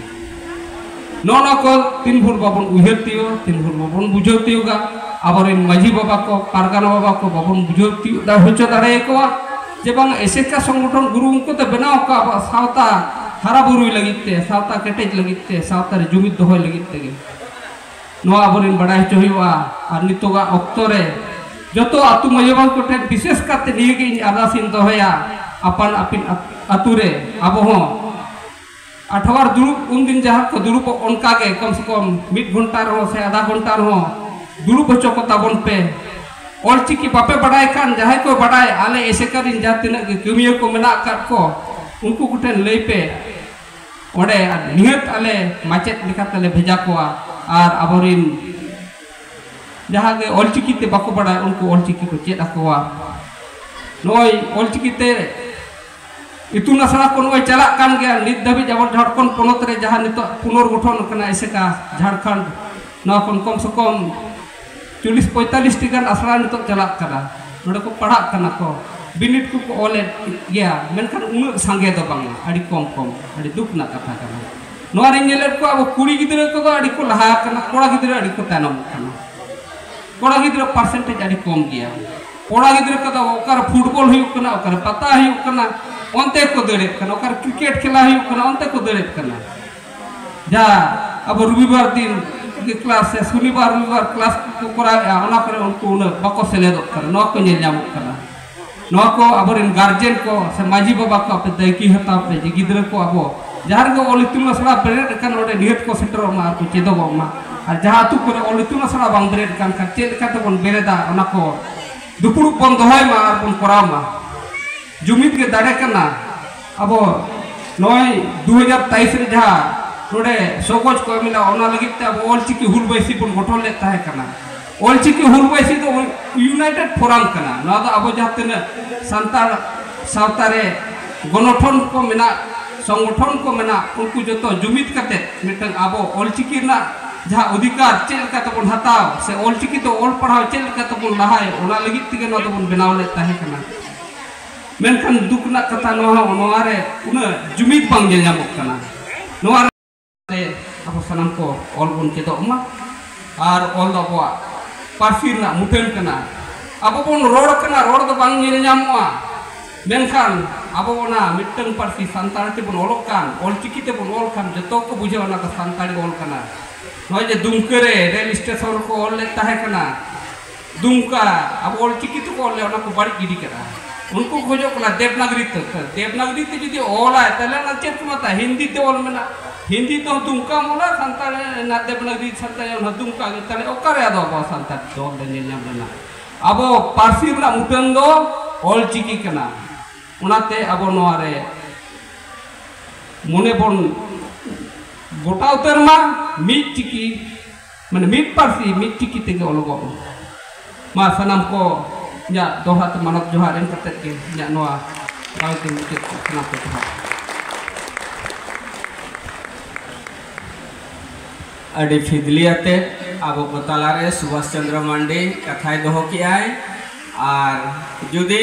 ᱱᱚᱜᱼᱚ ᱱᱚᱣᱟ ᱠᱚ ᱛᱤᱱ ᱵᱷᱳᱨ ᱵᱟᱵᱚᱱ ᱩᱭᱦᱟᱹᱨ ᱛᱤᱭᱳᱜ, ᱛᱤᱱ ᱵᱷᱳᱨ ᱵᱟᱵᱚᱱ ᱵᱩᱡᱷᱟᱹᱣ ᱛᱤᱭᱳᱜᱟ, ᱟᱵᱚᱨᱮᱱ ᱢᱟᱹᱡᱷᱤ ᱵᱟᱵᱟ ᱠᱚ, ᱯᱟᱨᱜᱟᱱᱟ ᱵᱟᱵᱟ ᱠᱚ ᱵᱟᱵᱚᱱ ᱵᱩᱡᱷᱟᱹᱣ ᱛᱤᱭᱳᱜ ᱫᱟ-, ᱦᱚᱪᱚ ᱫᱟᱲᱮᱭᱟᱠᱚᱣᱟ ᱡᱮ ᱵᱟᱝ ᱮᱥᱮᱠᱟ ᱥᱚᱝᱜᱚᱴᱷᱚᱱ ᱜᱩᱨᱩ ᱜᱚᱢᱠᱮ ᱛᱮ ᱵᱮᱱᱟᱣ ᱟᱠᱟᱫ ᱟᱵᱚᱣᱟᱜ ᱥᱟᱶᱛᱟ ᱦᱟᱨᱟ ᱵᱩᱨᱩᱭ ᱞᱟᱹᱜᱤᱫ ᱛᱮ, ᱥᱟᱶᱛᱟ ᱠᱮᱴᱮᱡ ᱞᱟᱹᱜᱤᱫ ᱛᱮ, ᱥᱟᱶᱛᱟ ᱨᱮ ᱡᱩᱢᱤᱫ ᱫᱚᱦᱚᱭ ᱞᱟᱹᱜᱤᱫ ᱛᱮᱜᱮ᱾ ᱱᱚᱣᱟ ᱟᱵᱚᱨᱮᱱ ᱵᱟᱲᱟᱭ ᱦᱚᱪᱚ ᱦᱩᱭᱩᱜᱼᱟ᱾ ᱟᱨ ᱱᱤᱛᱚᱜᱟᱜ ᱚᱠᱛᱚ ᱨᱮ ᱡᱚᱛᱚ ᱟᱹᱛᱩ ᱢᱟᱹᱡᱷᱤ ᱵᱟᱵᱟ ᱠᱚᱴᱷᱮᱱ ᱵᱤᱥᱮᱥ ᱠᱟᱛᱮ ᱱᱤᱭᱟᱹ ᱜᱮ ᱤᱧ ᱟᱨᱫᱟᱥ ᱤᱧ ᱫᱚᱦᱚᱭᱟ, ᱟᱯᱟᱱ ᱟᱹᱯᱤᱱ ᱟᱹᱛ-, ᱟᱹᱛᱩ ᱨᱮ ᱟᱵᱚ ᱦᱚᱸ ᱟᱴᱷᱣᱟᱨ ᱫᱩᱲᱩᱵ, ᱩᱱᱫᱤᱱ ᱡᱟᱦᱟᱸ ᱠᱚ ᱫᱩᱲᱩᱵᱚᱜ, ᱚᱱᱠᱟ ᱜᱮ ᱠᱚᱢ ᱥᱮ ᱠᱚᱢ ᱢᱤᱫ ᱜᱷᱚᱱᱴᱟ ᱨᱮᱦᱚᱸ ᱥᱮ ᱟᱫᱷᱟ ᱜᱷᱚᱱᱴᱟ ᱨᱮᱦᱚᱸ ᱫᱩᱲᱩᱵ ᱦᱚᱪᱚ ᱠᱚ ᱛᱟᱵᱚᱱ ᱯᱮ᱾ ᱚᱞᱪᱤᱠᱤ ᱵᱟᱯᱮ ᱵᱟᱰᱟᱭ ᱠᱷᱟᱱ, ᱡᱟᱦᱟᱸᱭ ᱠᱚ ᱵᱟᱰᱟᱭ, ᱟᱞᱮ ᱮᱥᱮᱠᱟ ᱨᱮᱱ ᱡᱟᱦᱟᱸ ᱛᱤᱱᱟᱹᱜ ᱜᱮ ᱠᱟᱹᱢᱤᱭᱟᱹ ᱠᱚ ᱢᱮᱱᱟᱜ ᱟᱠᱟᱫ ᱠᱚ, ᱩᱱᱠᱩ ᱠᱚᱴᱷᱮᱱ ᱞᱟᱹᱭ ᱯᱮ᱾ ᱚᱸᱰᱮ ᱱᱤᱦᱟᱹᱛ ᱟᱞᱮ ᱢᱟᱪᱮᱫ ᱞᱮᱠᱟᱛᱮᱞᱮ ᱵᱷᱮᱡᱟ ᱠᱚᱣᱟ, ᱟᱨ ᱟᱵᱚᱨᱤᱱ ᱡᱟᱦᱟᱸ ᱜᱮ ᱚᱞᱪᱤᱠᱤ ᱛᱮ ᱵᱟᱠᱚ ᱵᱟᱰᱟᱭ, ᱩᱱᱠᱩ ᱚᱞᱪᱤᱠᱤ ᱠᱚ ᱪᱮᱫ ᱟᱠᱚᱣᱟ᱾ ᱱᱚᱜᱼᱚᱭ ᱚᱞᱪᱤᱠᱤ ᱛᱮ ᱤᱛᱩᱱ ᱟᱥᱲᱟ ᱠᱚ ᱱᱚᱜᱼᱚᱭ ᱪᱟᱞᱟᱜ ᱠᱟᱱ ᱜᱮᱭᱟ᱾ ᱱᱤᱛ ᱫᱷᱟᱹᱵᱤᱡ ᱟᱵᱚ ᱡᱷᱟᱲᱠᱷᱚᱸᱰ ᱯᱚᱱᱚᱛ ᱨᱮ ᱡᱟᱦᱟᱸ ᱱᱤᱛᱚᱜ ᱯᱩᱱᱚᱨᱜᱚᱴᱷᱚᱱ ᱟᱠᱟᱱᱟ ᱮᱥᱮᱠᱟ ᱡᱷᱟᱲᱠᱷᱚᱸᱰ, ᱱᱚᱣᱟ ᱠᱷᱚᱱ ᱠᱚᱢ ᱥᱮ ᱠᱚᱢ ᱪᱚᱞᱞᱤᱥ ᱯᱚᱸᱭᱛᱟᱞᱞᱤᱥ ᱴᱤ ᱜᱟᱱ ᱟᱥᱲᱟ ᱱᱤᱛᱚᱜ ᱪᱟᱞᱟᱜ ᱠᱟᱱᱟ᱾ ᱱᱚᱰᱮ ᱠᱚ ᱯᱟᱲᱦᱟᱜ ᱠᱟᱱᱟ ᱠᱚ, ᱵᱤᱱᱤᱰ ᱠᱚᱠᱚ ᱚᱞᱮᱫ ᱜᱮᱭᱟ, ᱢᱮᱱᱠᱷᱟᱱ ᱩᱱᱟᱹᱜ ᱥᱟᱸᱜᱮ ᱫᱚ ᱵᱟᱝᱟ, ᱟᱹᱰᱤ ᱠᱚᱢ ᱠᱚᱢ, ᱟᱹᱰᱤ ᱫᱩᱠ ᱨᱮᱱᱟᱜ ᱠᱟᱛᱷᱟ ᱠᱟᱱᱟ᱾ ᱱᱚᱣᱟ ᱨᱤᱧ ᱧᱮᱞᱮᱫ ᱠᱚᱣᱟ, ᱟᱵᱚ ᱠᱩᱲᱤ ᱜᱤᱫᱽᱨᱟᱹ ᱠᱚᱫᱚ ᱟᱹᱰᱤ ᱠᱚ ᱞᱟᱦᱟ ᱟᱠᱟᱱᱟ, ᱠᱚᱲᱟ ᱜᱤᱫᱽᱨᱟᱹ ᱟᱹᱰᱤ ᱠᱚ ᱛᱟᱭᱱᱚᱢᱚᱜ ᱠᱟᱱᱟ᱾ ᱠᱚᱲᱟ ᱜᱤᱫᱽᱨᱟᱹ ᱯᱟᱨᱥᱮᱱᱴᱮᱡᱽ ᱟᱹᱰᱤ ᱠᱚᱢ ᱜᱮᱭᱟ᱾ ᱠᱚᱲᱟ ᱜᱤᱫᱽᱨᱟᱹ ᱠᱚᱫᱚ ᱚᱠᱟᱨᱮ ᱯᱷᱩᱴᱵᱚᱞ ᱦᱩᱭᱩᱜ ᱠᱟᱱᱟ, ᱚᱠᱟᱨᱮ ᱯᱟᱛᱟ ᱦᱩᱭᱩᱜ ᱠᱟᱱᱟ, ᱚᱱᱛᱮ ᱠᱚ ᱫᱟᱹᱲᱮᱫ ᱠᱟᱱᱟ, ᱚᱠᱟᱨᱮ ᱠᱨᱤᱠᱮᱴ ᱠᱷᱮᱞᱟ ᱦᱩᱭᱩᱜ ᱠᱟᱱᱟ, ᱚᱱᱛᱮ ᱠᱚ ᱫᱟᱹᱲᱮᱫ ᱠᱟᱱᱟ᱾ ᱡᱟ ᱟᱵᱚ ᱨᱚᱵᱤᱵᱟᱨ ᱫᱤᱱ ᱜᱮ ᱠᱞᱟᱥ ᱥᱮ ᱥᱚᱱᱤᱵᱟᱨ ᱨᱚᱵᱤᱵᱟᱨ ᱠᱞᱟᱥ ᱠᱚ ᱠᱚᱨᱟᱣᱮᱫᱼᱟ, ᱚᱱᱟ ᱠᱚᱨᱮ ᱩᱱᱠᱩ ᱩᱱᱟᱹᱜ ᱵᱟᱠᱚ ᱥᱮᱞᱮᱫᱚᱜ ᱠᱟᱱᱟ, ᱱᱚᱣᱟ ᱠᱚ ᱧᱮᱞ ᱧᱟᱢᱚᱜ ᱠᱟᱱᱟ᱾ ᱱᱚᱣᱟ ᱠᱚ ᱟᱵᱚᱨᱮᱱ ᱜᱟᱨᱡᱮᱱ ᱠᱚ ᱥᱮ ᱢᱟᱹᱡᱷᱤ ᱵᱟᱵᱟ ᱠᱚ ᱟᱯᱮ ᱫᱟᱹᱭᱠᱤ ᱦᱟᱛᱟᱣ ᱯᱮ ᱡᱮ ᱜᱤᱫᱽᱨᱟᱹ ᱠᱚ ᱟᱵᱚ ᱡᱟᱦᱟᱸ ᱨᱮᱜᱮ ᱚᱞ ᱤᱛᱩᱱ ᱟᱥᱲᱟ ᱵᱮᱨᱮᱫ ᱟᱠᱟᱱ, ᱚᱸᱰᱮ ᱱᱤᱦᱟᱹᱛ ᱠᱚ ᱥᱮᱴᱮᱨᱚᱜ ᱢᱟ ᱟᱨ ᱠᱚ ᱪᱮᱫᱚᱜᱚᱜ ᱢᱟ᱾ ᱟᱨ ᱡᱟᱦᱟᱸ ᱟᱹᱛᱩ ᱠᱚᱨᱮ ᱚᱞ ᱤᱛᱩᱱ ᱟᱥᱲᱟ ᱵᱟᱝ ᱵᱮᱨᱮᱫ ᱠᱟᱱ ᱠᱷᱟᱱ, ᱪᱮᱫ ᱞᱮᱠᱟ ᱛᱮᱵᱚᱱ ᱵᱮᱨᱮᱫᱟ, ᱚᱱᱟ ᱠᱚ ᱫᱩᱯᱲᱩᱵ ᱵᱚᱱ ᱫᱚᱦᱚᱭ ᱢᱟ ᱟᱨ ᱵᱚᱱ ᱠᱚᱨᱟᱣ ᱢᱟ᱾ ᱡᱩᱢᱤᱫ ᱜᱮ ᱫᱟᱲᱮ ᱠᱟᱱᱟ᱾ ᱟᱵᱚ ᱱᱚᱜᱼᱚᱭ ᱫᱩ ᱦᱟᱡᱟᱨ ᱛᱮᱭᱤᱥ ᱨᱮ ᱡᱟᱦᱟᱸ ᱱᱚᱰᱮ ᱥᱚᱜᱚᱡ ᱠᱚ ᱮᱢ ᱮᱫᱟ, ᱚᱱᱟ ᱞᱟᱹᱜᱤᱫ ᱛᱮ ᱟᱵᱚ ᱚᱞᱪᱤᱠᱤ ᱦᱩᱞ ᱵᱟᱹᱭᱥᱤ ᱵᱚᱱ ᱜᱚᱴᱷᱚᱱ ᱞᱮᱫ ᱛᱟᱦᱮᱸ ᱠᱟᱱᱟ᱾ ᱚᱞᱪᱤᱠᱤ ᱦᱩᱞ ᱵᱟᱹᱭᱥᱤ ᱫᱚ ᱤᱭᱩᱱᱟᱭᱴᱮᱰ ᱯᱷᱳᱨᱟᱢ ᱠᱟᱱᱟ᱾ ᱱᱚᱣᱟ ᱫᱚ ᱟᱵᱚ ᱡᱟᱦᱟᱸ ᱛᱤᱱᱟᱹᱜ ᱥᱟᱱᱛᱟᱲ ᱥᱟᱶᱛᱟ ᱨᱮ ᱜᱚᱱᱚᱴᱷᱚᱱ ᱠᱚ ᱢᱮᱱᱟᱜ, ᱥᱚᱝᱜᱚᱴᱷᱚᱱ ᱠᱚ ᱢᱮᱱᱟᱜ, ᱩᱱᱠᱩ ᱡᱚᱛᱚ ᱡᱩᱢᱤᱫ ᱠᱟᱛᱮ ᱢᱤᱫᱴᱟᱝ ᱟᱵᱚ ᱚᱞᱪᱤᱠᱤ ᱨᱮᱱᱟᱜ ᱡᱟᱦᱟᱸ ᱚᱫᱷᱤᱠᱟᱨ ᱪᱮᱫ ᱞᱮᱠᱟ ᱛᱮᱵᱚᱱ ᱦᱟᱛᱟᱣ ᱥᱮ ᱚᱞᱪᱤᱠᱤ ᱛᱮ ᱚᱞ ᱯᱟᱲᱦᱟᱣ ᱪᱮᱫ ᱞᱮᱠᱟ ᱛᱮᱵᱚᱱ ᱞᱟᱦᱟᱭ, ᱚᱱᱟ ᱞᱟᱹᱜᱤᱫ ᱛᱮᱜᱮ ᱱᱚᱣᱟ ᱫᱚᱵᱚᱱ ᱵᱮᱱᱟᱣ ᱞᱮᱫ ᱛᱟᱦᱮᱸ ᱠᱟᱱᱟ᱾ ᱢᱮᱱᱠᱷᱟᱱ ᱫᱩᱠ ᱨᱮᱱᱟᱜ ᱠᱟᱛᱷᱟ ᱱᱚᱣᱟ ᱦᱚᱸ, ᱱᱚᱣᱟ ᱨᱮ ᱩᱱᱟᱹᱜ ᱡᱩᱢᱤᱫ ᱵᱟᱝ ᱧᱮᱞ ᱧᱟᱢᱚᱜ ᱠᱟᱱᱟ᱾ ᱱᱚᱣᱟ ᱨᱮ ᱟᱵᱚ ᱥᱟᱱᱟᱢ ᱠᱚ ᱚᱞ ᱵᱚᱱ ᱪᱮᱫᱚᱜ ᱢᱟ᱾ ᱟᱨ ᱚᱞ ᱫᱚ ᱟᱵᱚᱣᱟᱜ ᱯᱟᱹᱨᱥᱤ ᱨᱮᱱᱟᱜ ᱢᱩᱴᱷᱟᱹᱱ ᱠᱟᱱᱟ᱾ ᱟᱵᱚ ᱵᱚᱱ ᱨᱚᱲ ᱠᱟᱱᱟ, ᱨᱚᱲ ᱫᱚ ᱵᱟᱝ ᱧᱮᱞ ᱧᱟᱢᱚᱜᱼᱟ, ᱢᱮᱱᱠᱷᱟᱱ ᱟᱵᱚ ᱚᱱᱟ ᱢᱤᱫᱴᱟᱝ ᱯᱟᱹᱨᱥᱤ ᱥᱟᱱᱛᱟᱲ ᱛᱮᱵᱚᱱ ᱚᱞᱚᱜ ᱠᱟᱱ, ᱚᱞᱪᱤᱠᱤ ᱛᱮᱵᱚᱱ ᱚᱞ ᱠᱷᱟᱱ ᱡᱚᱛᱚ ᱠᱚ ᱵᱩᱡᱷᱟᱹᱣᱟ ᱚᱱᱟ ᱫᱚ ᱥᱟᱱᱛᱟᱲᱤ ᱚᱞ ᱠᱟᱱᱟ᱾ ᱱᱚᱜᱼᱚᱭ ᱡᱮ ᱫᱩᱢᱠᱟᱹ ᱨᱮ ᱨᱮᱞ ᱥᱴᱮᱥᱚᱱ ᱨᱮᱠᱚ ᱚᱞ ᱞᱮᱫ ᱛᱟᱦᱮᱸ ᱠᱟᱱᱟ, ᱫᱩᱢᱠᱟ, ᱟᱵᱚ ᱚᱞᱪᱤᱠᱤ ᱛᱮᱠᱚ ᱚᱞ ᱞᱮᱫ, ᱚᱱᱟ ᱠᱚ ᱵᱟᱹᱲᱤᱡ ᱜᱤᱰᱤ ᱠᱟᱜᱼᱟ᱾ ᱩᱱᱠᱩ ᱠᱚ ᱠᱷᱚᱡᱚᱜ ᱠᱟᱱᱟ ᱫᱮᱵᱽᱱᱟᱜᱽᱨᱤ ᱛᱮ᱾ ᱫᱮᱵᱽᱱᱟᱜᱽᱨᱤ ᱛᱮ ᱡᱩᱫᱤ ᱚᱞᱟᱭ, ᱛᱟᱦᱞᱮ ᱚᱱᱟ ᱪᱮᱫ ᱠᱚ ᱢᱮᱛᱟᱜᱼᱟ? ᱦᱤᱱᱫᱤ ᱛᱮ ᱚᱞ ᱢᱮᱱᱟᱜᱼᱟ, ᱦᱤᱱᱫᱤ ᱛᱮᱦᱚᱸ ᱫᱩᱢᱠᱟᱢ ᱚᱞᱟ, ᱥᱟᱱᱛᱟᱲ ᱨᱮᱱᱟᱜ ᱫᱮᱵᱽᱱᱟᱜᱽᱨᱤ ᱥᱟᱱᱛᱟᱲ ᱚᱱᱟ ᱫᱩᱢᱠᱟ ᱜᱮ, ᱛᱟᱦᱞᱮ ᱚᱠᱟᱨᱮ ᱟᱫᱚ ᱟᱵᱚ ᱥᱟᱱᱛᱟᱲ ᱫᱚ ᱚᱞ ᱫᱚ ᱧᱮᱞ ᱧᱟᱢ ᱞᱮᱱᱟ? ᱟᱵᱚ ᱯᱟᱹᱨᱥᱤ ᱨᱮᱱᱟᱜ ᱢᱩᱴᱷᱟᱹᱱ ᱫᱚ ᱚᱞᱪᱤᱠᱤ ᱠᱟᱱᱟ᱾ ᱚᱱᱟᱛᱮ ᱟᱵᱚ ᱱᱚᱣᱟ ᱨᱮ ᱢᱚᱱᱮ ᱵᱚᱱ ᱜᱚᱴᱟ ᱩᱛᱟᱹᱨ ᱢᱟ, ᱢᱤᱫ ᱪᱤᱠᱤ, ᱢᱟᱱᱮ ᱢᱤᱫ ᱯᱟᱹᱨᱥᱤ ᱢᱤᱫ ᱪᱤᱠᱤ ᱛᱮᱜᱮ ᱚᱞᱚᱜᱚᱜ ᱢᱟ᱾ ᱢᱟ ᱥᱟᱱᱟᱢ ᱠᱚ ᱤᱧᱟᱹᱜ ᱫᱚᱦᱲᱟ ᱛᱮ ᱢᱟᱱᱚᱛ ᱡᱚᱦᱟᱨ ᱮᱢ ᱠᱟᱛᱮᱫ ᱜᱮ ᱤᱧᱟᱹᱜ ᱱᱚᱣᱟ ᱫᱟᱣ ᱛᱮ ᱢᱩᱪᱟᱹᱫ ᱠᱟᱜ ᱠᱟᱱᱟ᱾ ᱥᱟᱱᱟᱢ ᱠᱚ ᱡᱚᱦᱟᱨ᱾ ᱟᱹᱰᱤ ᱯᱷᱤᱫᱽᱞᱤ ᱟᱛᱮ ᱟᱵᱚ ᱠᱚ ᱛᱟᱞᱟᱨᱮ ᱥᱩᱵᱷᱟᱥ ᱪᱚᱱᱫᱨᱚ ᱢᱟᱱᱰᱤ ᱠᱟᱛᱷᱟᱭ ᱫᱚᱦᱚ ᱠᱮᱜᱼᱟᱭ᱾ ᱟᱨ ᱡᱩᱫᱤ